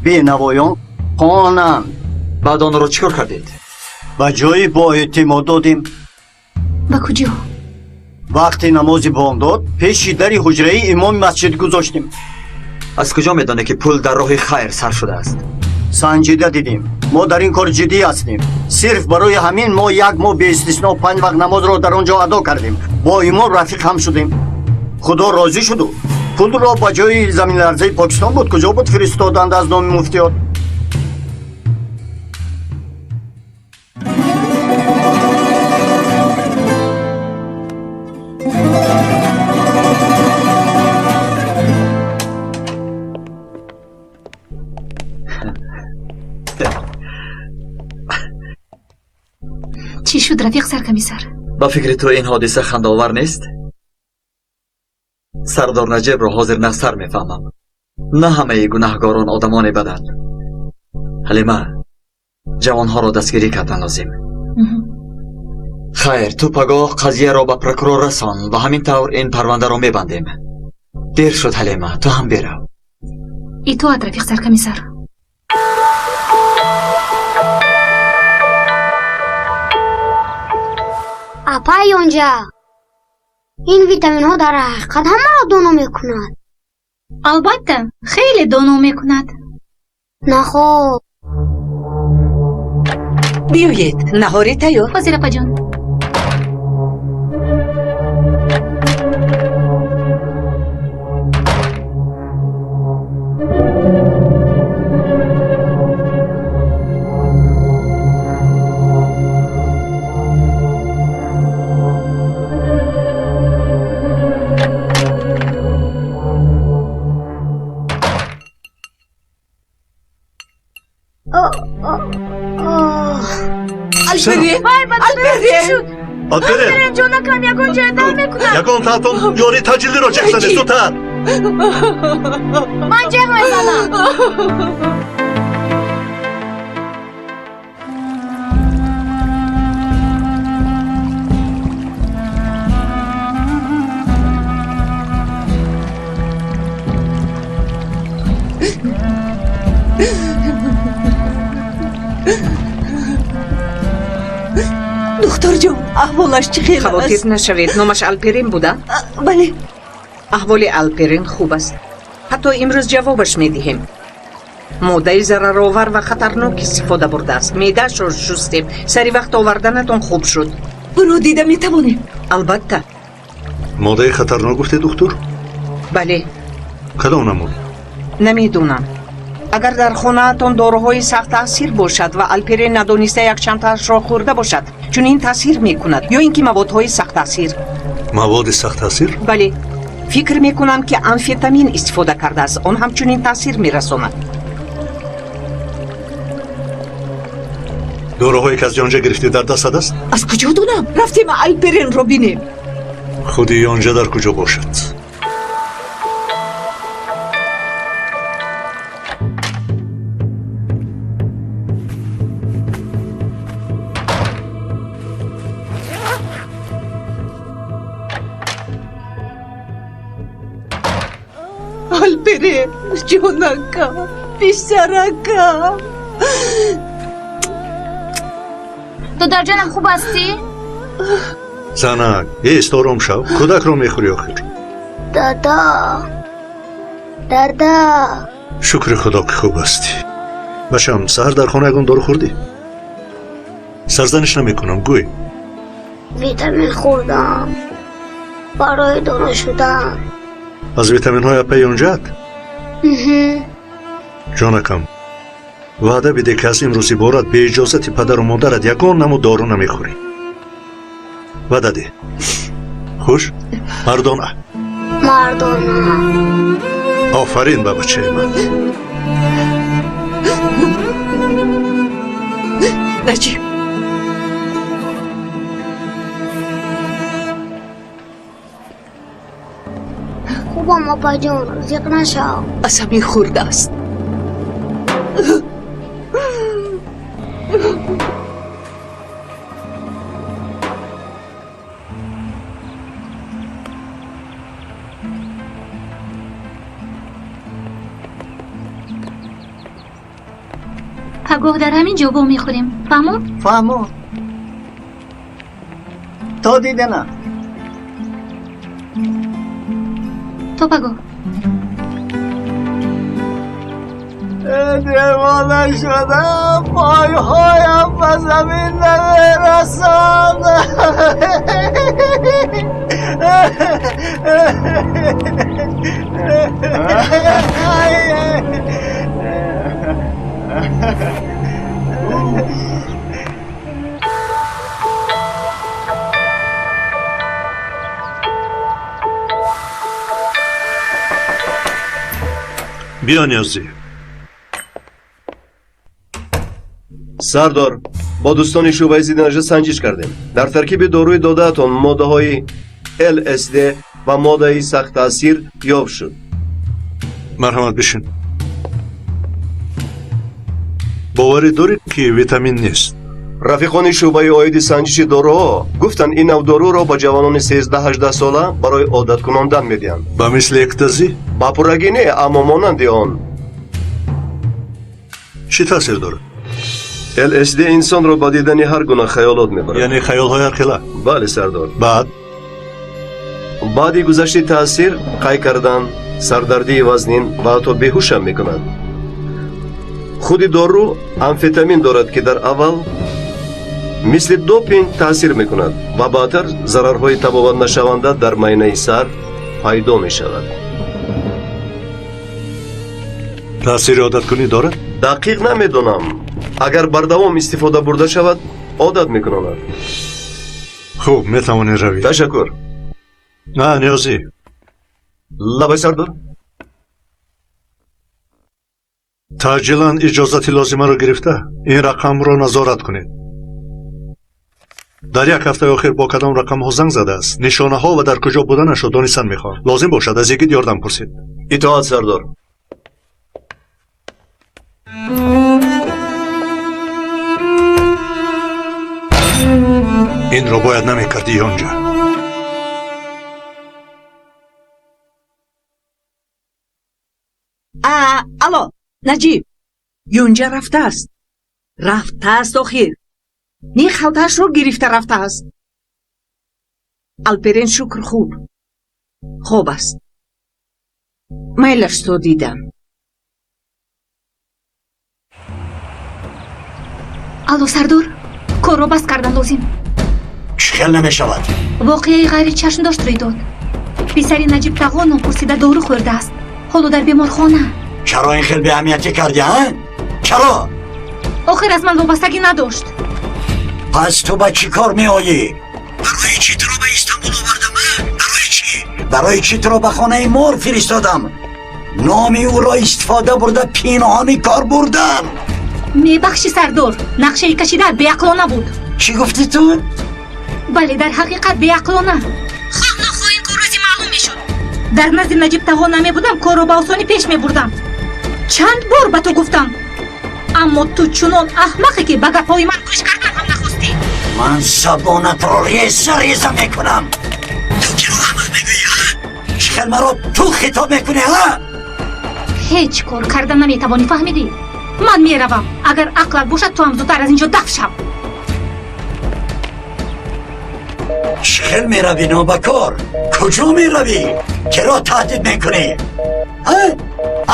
бенавоён хонанд. Баъд онро чӣ кор кардед? Ба ҷои боэътимод додем. Ба куҷо? Вақти намози бомдод пеши дари ҳуҷраи имоми масҷид гузоштем. Аз куҷо медонед, ки пул дар роҳи хайр сарф шудааст? Санҷида дидем. Мо дар ин кор ҷиддӣ ҳастем. Сирф барои ҳамин мо як моҳ беистисно 5 вақт намозро дар он ҷо адо кардем. Бо имом рафиқ ҳам шудем. Худо розӣ шуду пулро ба ҷои заминларзаи Покистон буд, куҷо буд, фиристоданд аз номи муфтиёт. Чӣ шуд, рафиқ саркомиссар? Ба фикри ту ин ҳодиса хандаовар нест? Сардор Наҷибро ҳозир нағзтар мефаҳмам. На ҳамаи гунаҳгорон одамоне баданд. Ҳалима, ҷавонҳоро дастгирӣ кардан лозим. Хайр, ту пагоҳ қазияро ба прокурор расон ва ҳамин тавр ин парвандаро мебандем. Дер шуд, Ҳалима, ту ҳам бирав. Итоат, рафиқ саркомиссар. Апай Ёнҷа, ин витаминҳо дар ҳақиқат ҳамаро доно мекунад. Албатта, хеле доно мекунад. Нахоб. Биёед, наҳори тайёр. Ҳозир, апаҷон. Алперен! Алперен! Алперен! Ҷонакам, ягон ҷоя дар мекунад. Ягон таатон ёрии таъҷилиро ҷеғ занед, зудтар! Ман ҷеғ мезанам. Духтурҷон, аҳволаш чӣ хел аст? Хавотир нашавед, номаш Алперин буда? Бале. Аҳволи Алперин хуб аст. Ҳатто имрӯз ҷавобаш медиҳем. Моддаи зараровар ва хатарнок истифода бурдааст. Меъдаашро шустем. Сари вақт оварданатон хуб шуд. Ӯро дида метавонем? Албатта. Моддаи хатарнок гуфтед, духтур? Бале. Кадом намуд? Намедонам. Агар дар хонаатон доруҳои сахт таъсир бошад ва Алперин надониста якчандтаашро хӯрда бошад, чунин таъсир мекунад, ё ин ки маводҳои сахт таъсир. Маводи сахт таъсир? Бале. Фикр мекунам, ки амфетамин истифода кардааст. Он ҳамчунин таъсир мерасонад. Доруҳое ки аз Ёнҷа гирифтӣ дар дастат аст? Аз куҷо донам? Рафтем Алперинро бинем. Худи Ёнҷа дар куҷо бошад? Алперин, ҷонакам, писаракам. Додарҷонам, хуб ҳастӣ? Занак, ист, ором шав. Кӯдакро мехӯрӣ охир. Дада, дада. Шукри Худо, ки хуб ҳастӣ. Бачам, саҳар дар хона ягон дору хӯрдӣ? Сарзаниш намекунам, гӯй. Витамин хӯрдам барои доно шудан. Аз витаминҳои апаи Ёнҷаат? Ҷонакам, ваъда биде, ки аз имрӯз иборат беиҷозати падару модарат ягон намуд дору намехӯрӣ. Ваъда деҳ. Хуш, мардона. Мардона. Офарин ба бачаи ман. Наҷиб. Хубам, апаҷон, зиқ нашав. Аз ҳамин хурдааст. Пагоҳ дар ҳамин ҷо вомехӯрем. Фаҳмо? Фаҳмо. То дидана. То пагоҳ. Девона шудам, пойҳоям ба замин намерасанд. Биё, Ниёзӣ. Сардор, Бо дӯстони шӯъбаи зидди наша санҷиш кардем. Дар таркиби доруи додаатон моддаҳои ЛСД ва моддаи сахттаъсир ёфт шуд. Марҳамат, бишин. Боварӣ дорӣ, ки витамин нест? Рафиқони шӯъбаи оиди санҷиши доруҳо гуфтанд, ин нав доруро ба ҷавонони 13-18 сола барои одат кунондан медиҳанд. Ба мисли экстази? Ба пуррагӣ не, аммо монанди он. Чӣ таъсир дорад? ЛСД инсонро ба дидани ҳар гуна хаёлот мебарад. Яъне хаёлҳои ҳархела? Бале, сардор. Баъд? Баъди гузашти таъсир қай кардан, сардардии вазнин ва ҳатто беҳушам мекунад. Худи дору амфетамин дорад, ки дар аввал мисли допинг таъсир мекунад ва баъдтар зарарҳои табобатнашаванда дар майнаи сар пайдо мешавад. Таъсири одаткунӣ дорад? Дақиқ намедонам. Агар бардавом истифода бурда шавад, одат мекунонад. Хуб, метавонӣ равӣ. Ташаккур. На, ниёзӣ. Лабай, сардор. Таъҷилан иҷозати лозимаро гирифта, ин рақамро назорат кунед. Дар як ҳафтаи охир бо кадом рақамҳо занг задааст, нишонаҳо ва дар куҷо буданашро донистан мехоҳам. Лозим бошад, аз йигит ёрдам пурсед. Итоат, сардор. Инро бояд намекардӣ, Ёнҷа. Алло, Наҷиб, Юнҷа рафтааст. Рафтааст охир. Ни халтаашро гирифта рафтааст. Алперен шукр хуб. Хоб аст. Майлаш то дидам. Алло, сардор, корро бас кардан лозим. Чӣ хел намешавад? Воқеаи ғайричашмдошт рӯй дод. Писари Наҷиб тағо нопурсида дору хӯрдааст. Ҳоло дар беморхона. Чаро ин хел беаҳамиятӣ кардӣ, а? Чаро? Охир аз ман вобастагӣ надошт. Пас ту ба чӣ кор меоӣ? Барои чӣ туро ба Истанбул овардам, а? Барои чӣ? Барои чӣ туро ба хонаи мор фиристодам? Номи ӯро истифода бурда пинҳонӣ кор бурдам. Мебахшӣ, сардор, нақшаи кашидаат беақлона буд. Чӣ гуфтӣ ту? Бале, дар ҳақиқат беақлона. Хоҳ нохоҳ ин кор рӯзи маълум мешуд. Дар назди Наҷиб тағо намебудам, корро ба осонӣ пеш мебурдам. Чанд бор ба ту гуфтам, аммо ту чунон аҳмақе, ки ба гапҳои ман гӯш кардан ҳам нахостӣ. Ман забонатро реза реза мекунам. Ту киро аҳмақ мегӯӣ, а? Чӣ хел маро ту хитоб мекунӣ, а? Ҳеҷ кор карда наметавонӣ, фаҳмидӣ? Ман меравам. Агар ақлат бошад, ту ҳам зудтар аз ин ҷо даф шав. Чӣ хел меравӣ, нобакор? Куҷо меравӣ? Киро таҳдид мекунӣ?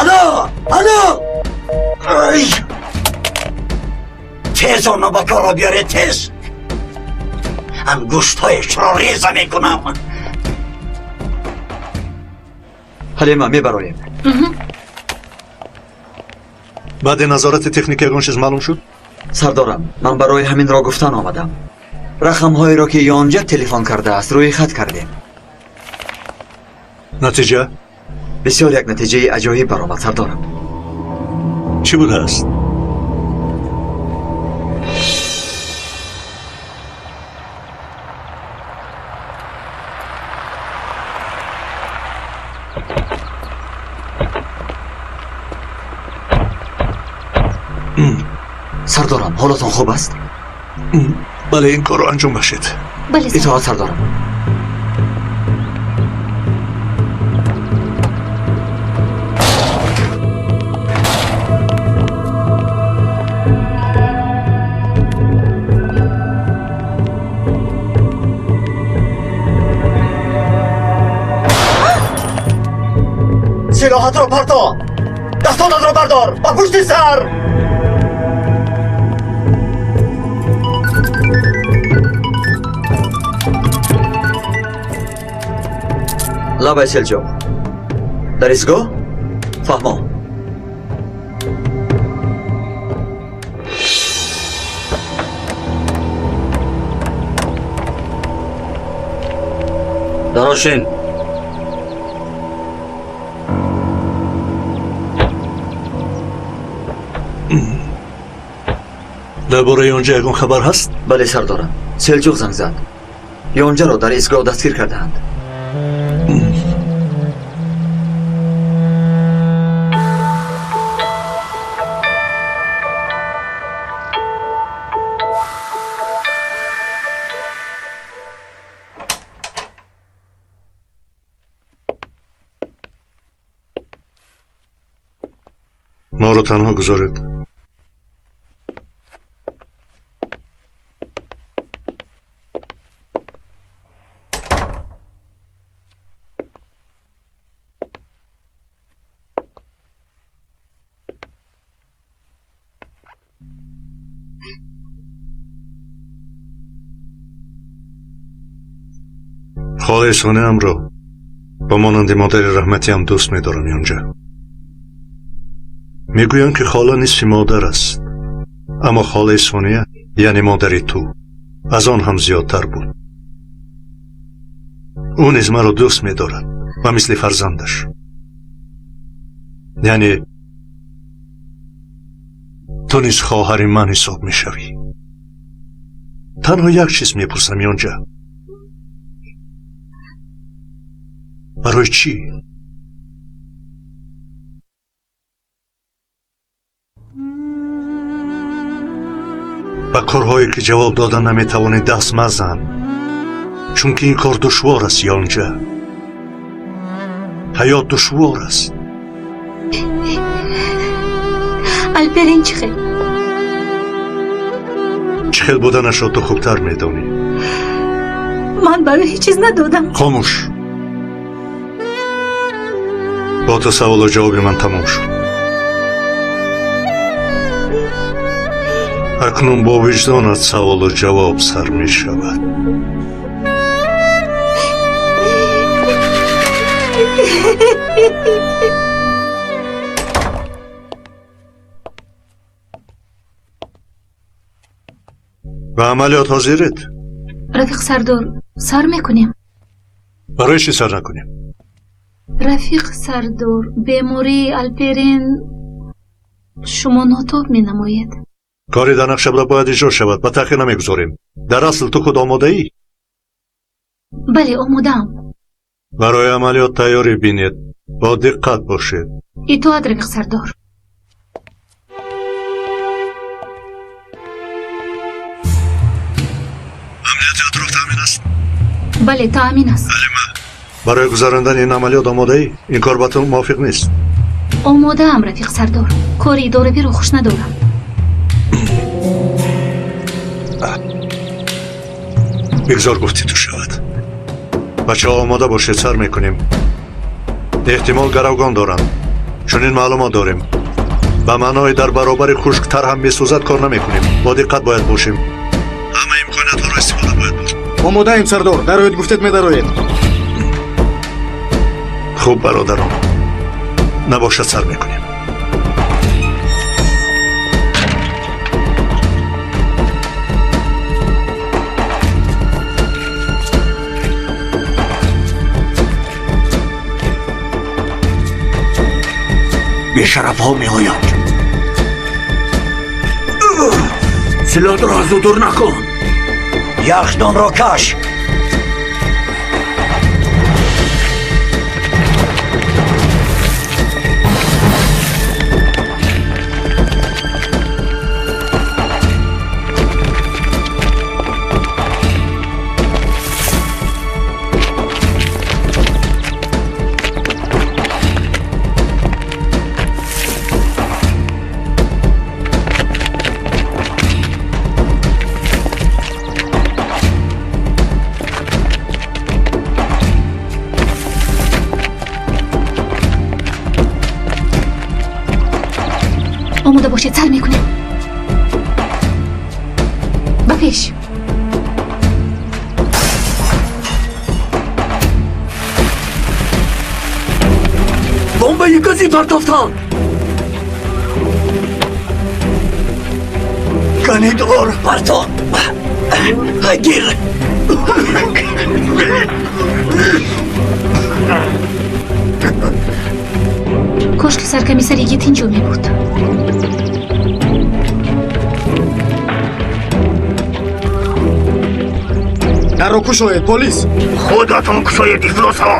Алло, алло! Ай! Тез он нобакорро биёре, тез! Ангуштҳояшро реза мекунам. Ҳалима, мебароем. Баъди назорати техника ягон чиз маълум шуд? Сардорам, ман барои ҳаминро гуфтан омадам. Рақамҳоеро, ки Ёнҷа телефон кардааст, рӯи хат кардем. Натиҷа? Бисёр як натиҷаи аҷоиб баромад, сардорам. Чӣ будааст? Сардорам, ҳолатон хуб аст? Бале, ин корро анҷом бахшед. Бале, итоат, сардорам. Силоҳатро парто, дастонатро бардор ба пушти сар. Лабай, Селҷоқ. Дар истгоҳ? Фаҳмо. Дарошин. Дар бораи Ёнҷа ягон хабар ҳаст? Бале, сардорам, Селҷуқ занг зад. Ёнҷаро дар истгоҳ дастгир кардаанд. Моро танҳо гузоред. Холаи Сониамро ба монанди модари раҳматиам дӯст медорам, Ёнҷа. Мегӯянд, ки хола нисфи модар аст, аммо холаи Сония, яъне модари ту, аз он ҳам зиёдтар буд. Ӯ низ маро дӯст медорад ва мисли фарзандаш. Яъне ту низ хоҳари ман ҳисоб мешавӣ. Танҳо як чиз мепурсам, Ёнҷа. Барои чӣ? Ба корҳое, ки ҷавоб дода наметавонӣ, даст мазан, чунки ин кор душвор аст, Ёнҷа. Ҳаёт душвор аст. Алперин чӣ хел? Чӣ хел буданашро ту хубтар медонӣ. Ман ба ӯ ҳеҷ чиз надодам. Хомӯш. Бо ту саволу ҷавоби ман тамом шуд. Акнун бо виҷдонат саволу ҷавоб сар мешавад. Ба амалиёт ҳозиред? Рафиқ сардор, сар мекунем. Барои чӣ сар накунем? Рафиқ сардор, бемории Алперин шумо нотоб менамояд. Кори дар нақша буда бояд иҷро шавад, ба таъхир намегузорем. Дар асл ту худ омодаӣ? Бале, омодаам. Барои амалиёт тайёрӣ бинед, бо диққат бошед. Итоат, рафиқ сардор. Амнияти атроф таъмин аст? Бале, таъмин аст. Барои гузарондани ин амалиёт омодаӣ? Ин кор ба ту мувофиқ нест. Омодаам, рафиқ сардор. Кори идоравиро хуш надорам. Бигзор гуфти ту шавад. Бачаҳо, омода бошед, сар мекунем. Эҳтимол гаравгон доранд. Чунин маълумот дорем. Ба маънои дар баробари хушктар ҳам месӯзад кор намекунем. Бо диққат бояд бошем. Ҳама имкониятҳоро истифода бояд бурд. Омодаем, сардор. Дароед, гуфтед медароем. Хуб, бародарон, набошад, сар мекунем. Бешарафҳо меоянд. Силоҳро аз ӯ дур накун. Яхдонро каш. Омода бошед, сар мекунем. Ба пеш. Бомбаи газӣ партофтанд. Канидор парто. Гир. Кош ки саркамиссар Йигит инҷо мебуд. Дарро кушоед, полис! Худатон кушоед, ифлосҳо!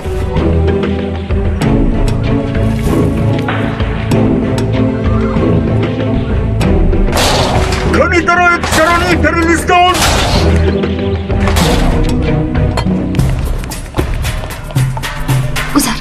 Кани дароед, сарони террористон! Гузар.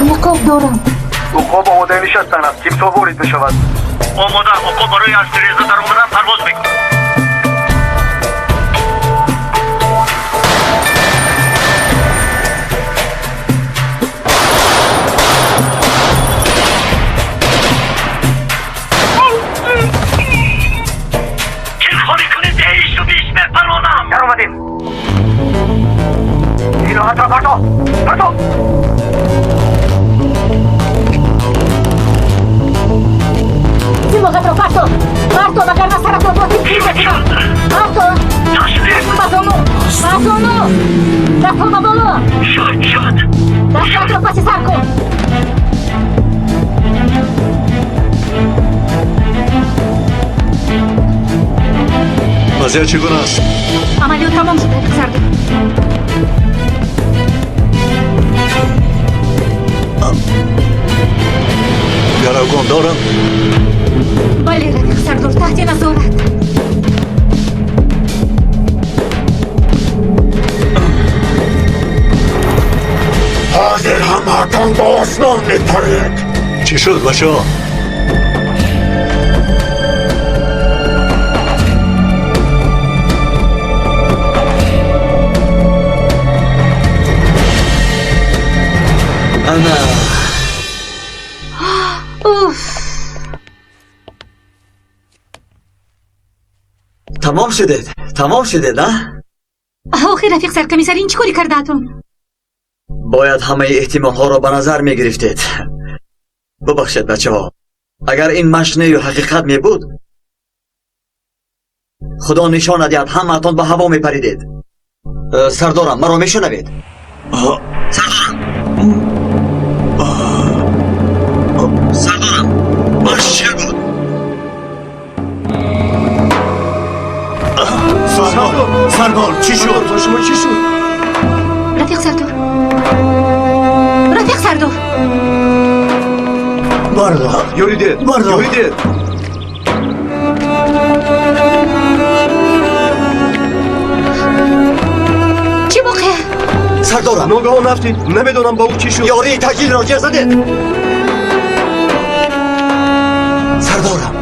Niqob дорам. Уқоб омодаи нишастан аст. Тимсоҳ ворид мешавад. Омода, уқоб барои аз тиреза даромадан парвоз мекунад. Телефони кунед, ҳеҷу беш мепаронам. Даромадем. Силоҳатро парто! Парто! Силоҳатро парто! Парто, вагарна саратро бо тир мекунам! Парто! Ба зону! Ба зону! Дастҳо ба боло! Шуд, шуд! Дастҳоятро паси сар кун! Вазъият чӣ гуна аст? Амалиёт тамом шуд, рафиқ сардор. Гаравгон доранд? Бале, рафиқ сардор, таҳти назорат. Ҳозир ҳамаатон ба осмон мепаред. Чӣ шуд, бачаҳо? Ана. Уф! Тамом шудед, тамом шудед, а? Охир, рафиқ саркомиссар, ин чӣ коре кардаатон? Бояд ҳамаи эҳтимолҳоро ба назар мегирифтед. Бубахшед, бачаҳо. Агар ин машнею ҳақиқат мебуд, худо нишона диҳад, ҳамаатон ба ҳаво мепаридед. Сардорам, маро мешунавед? Сардорам! Сардорам! Маш чӣ буд? Сардор, сардор, чӣ шуд? Ба шумо чӣ шуд? Рафиқ сардор! Рафиқ сардор! Бардор! Ёрӣ диҳед! Бардор! Ёрӣ диҳед! Чӣ воқеа? Сардорам! Ногаҳон афтид. Намедонам ба ӯ чӣ шуд. Ёрии таҷилро ҷер задед! Сардорам!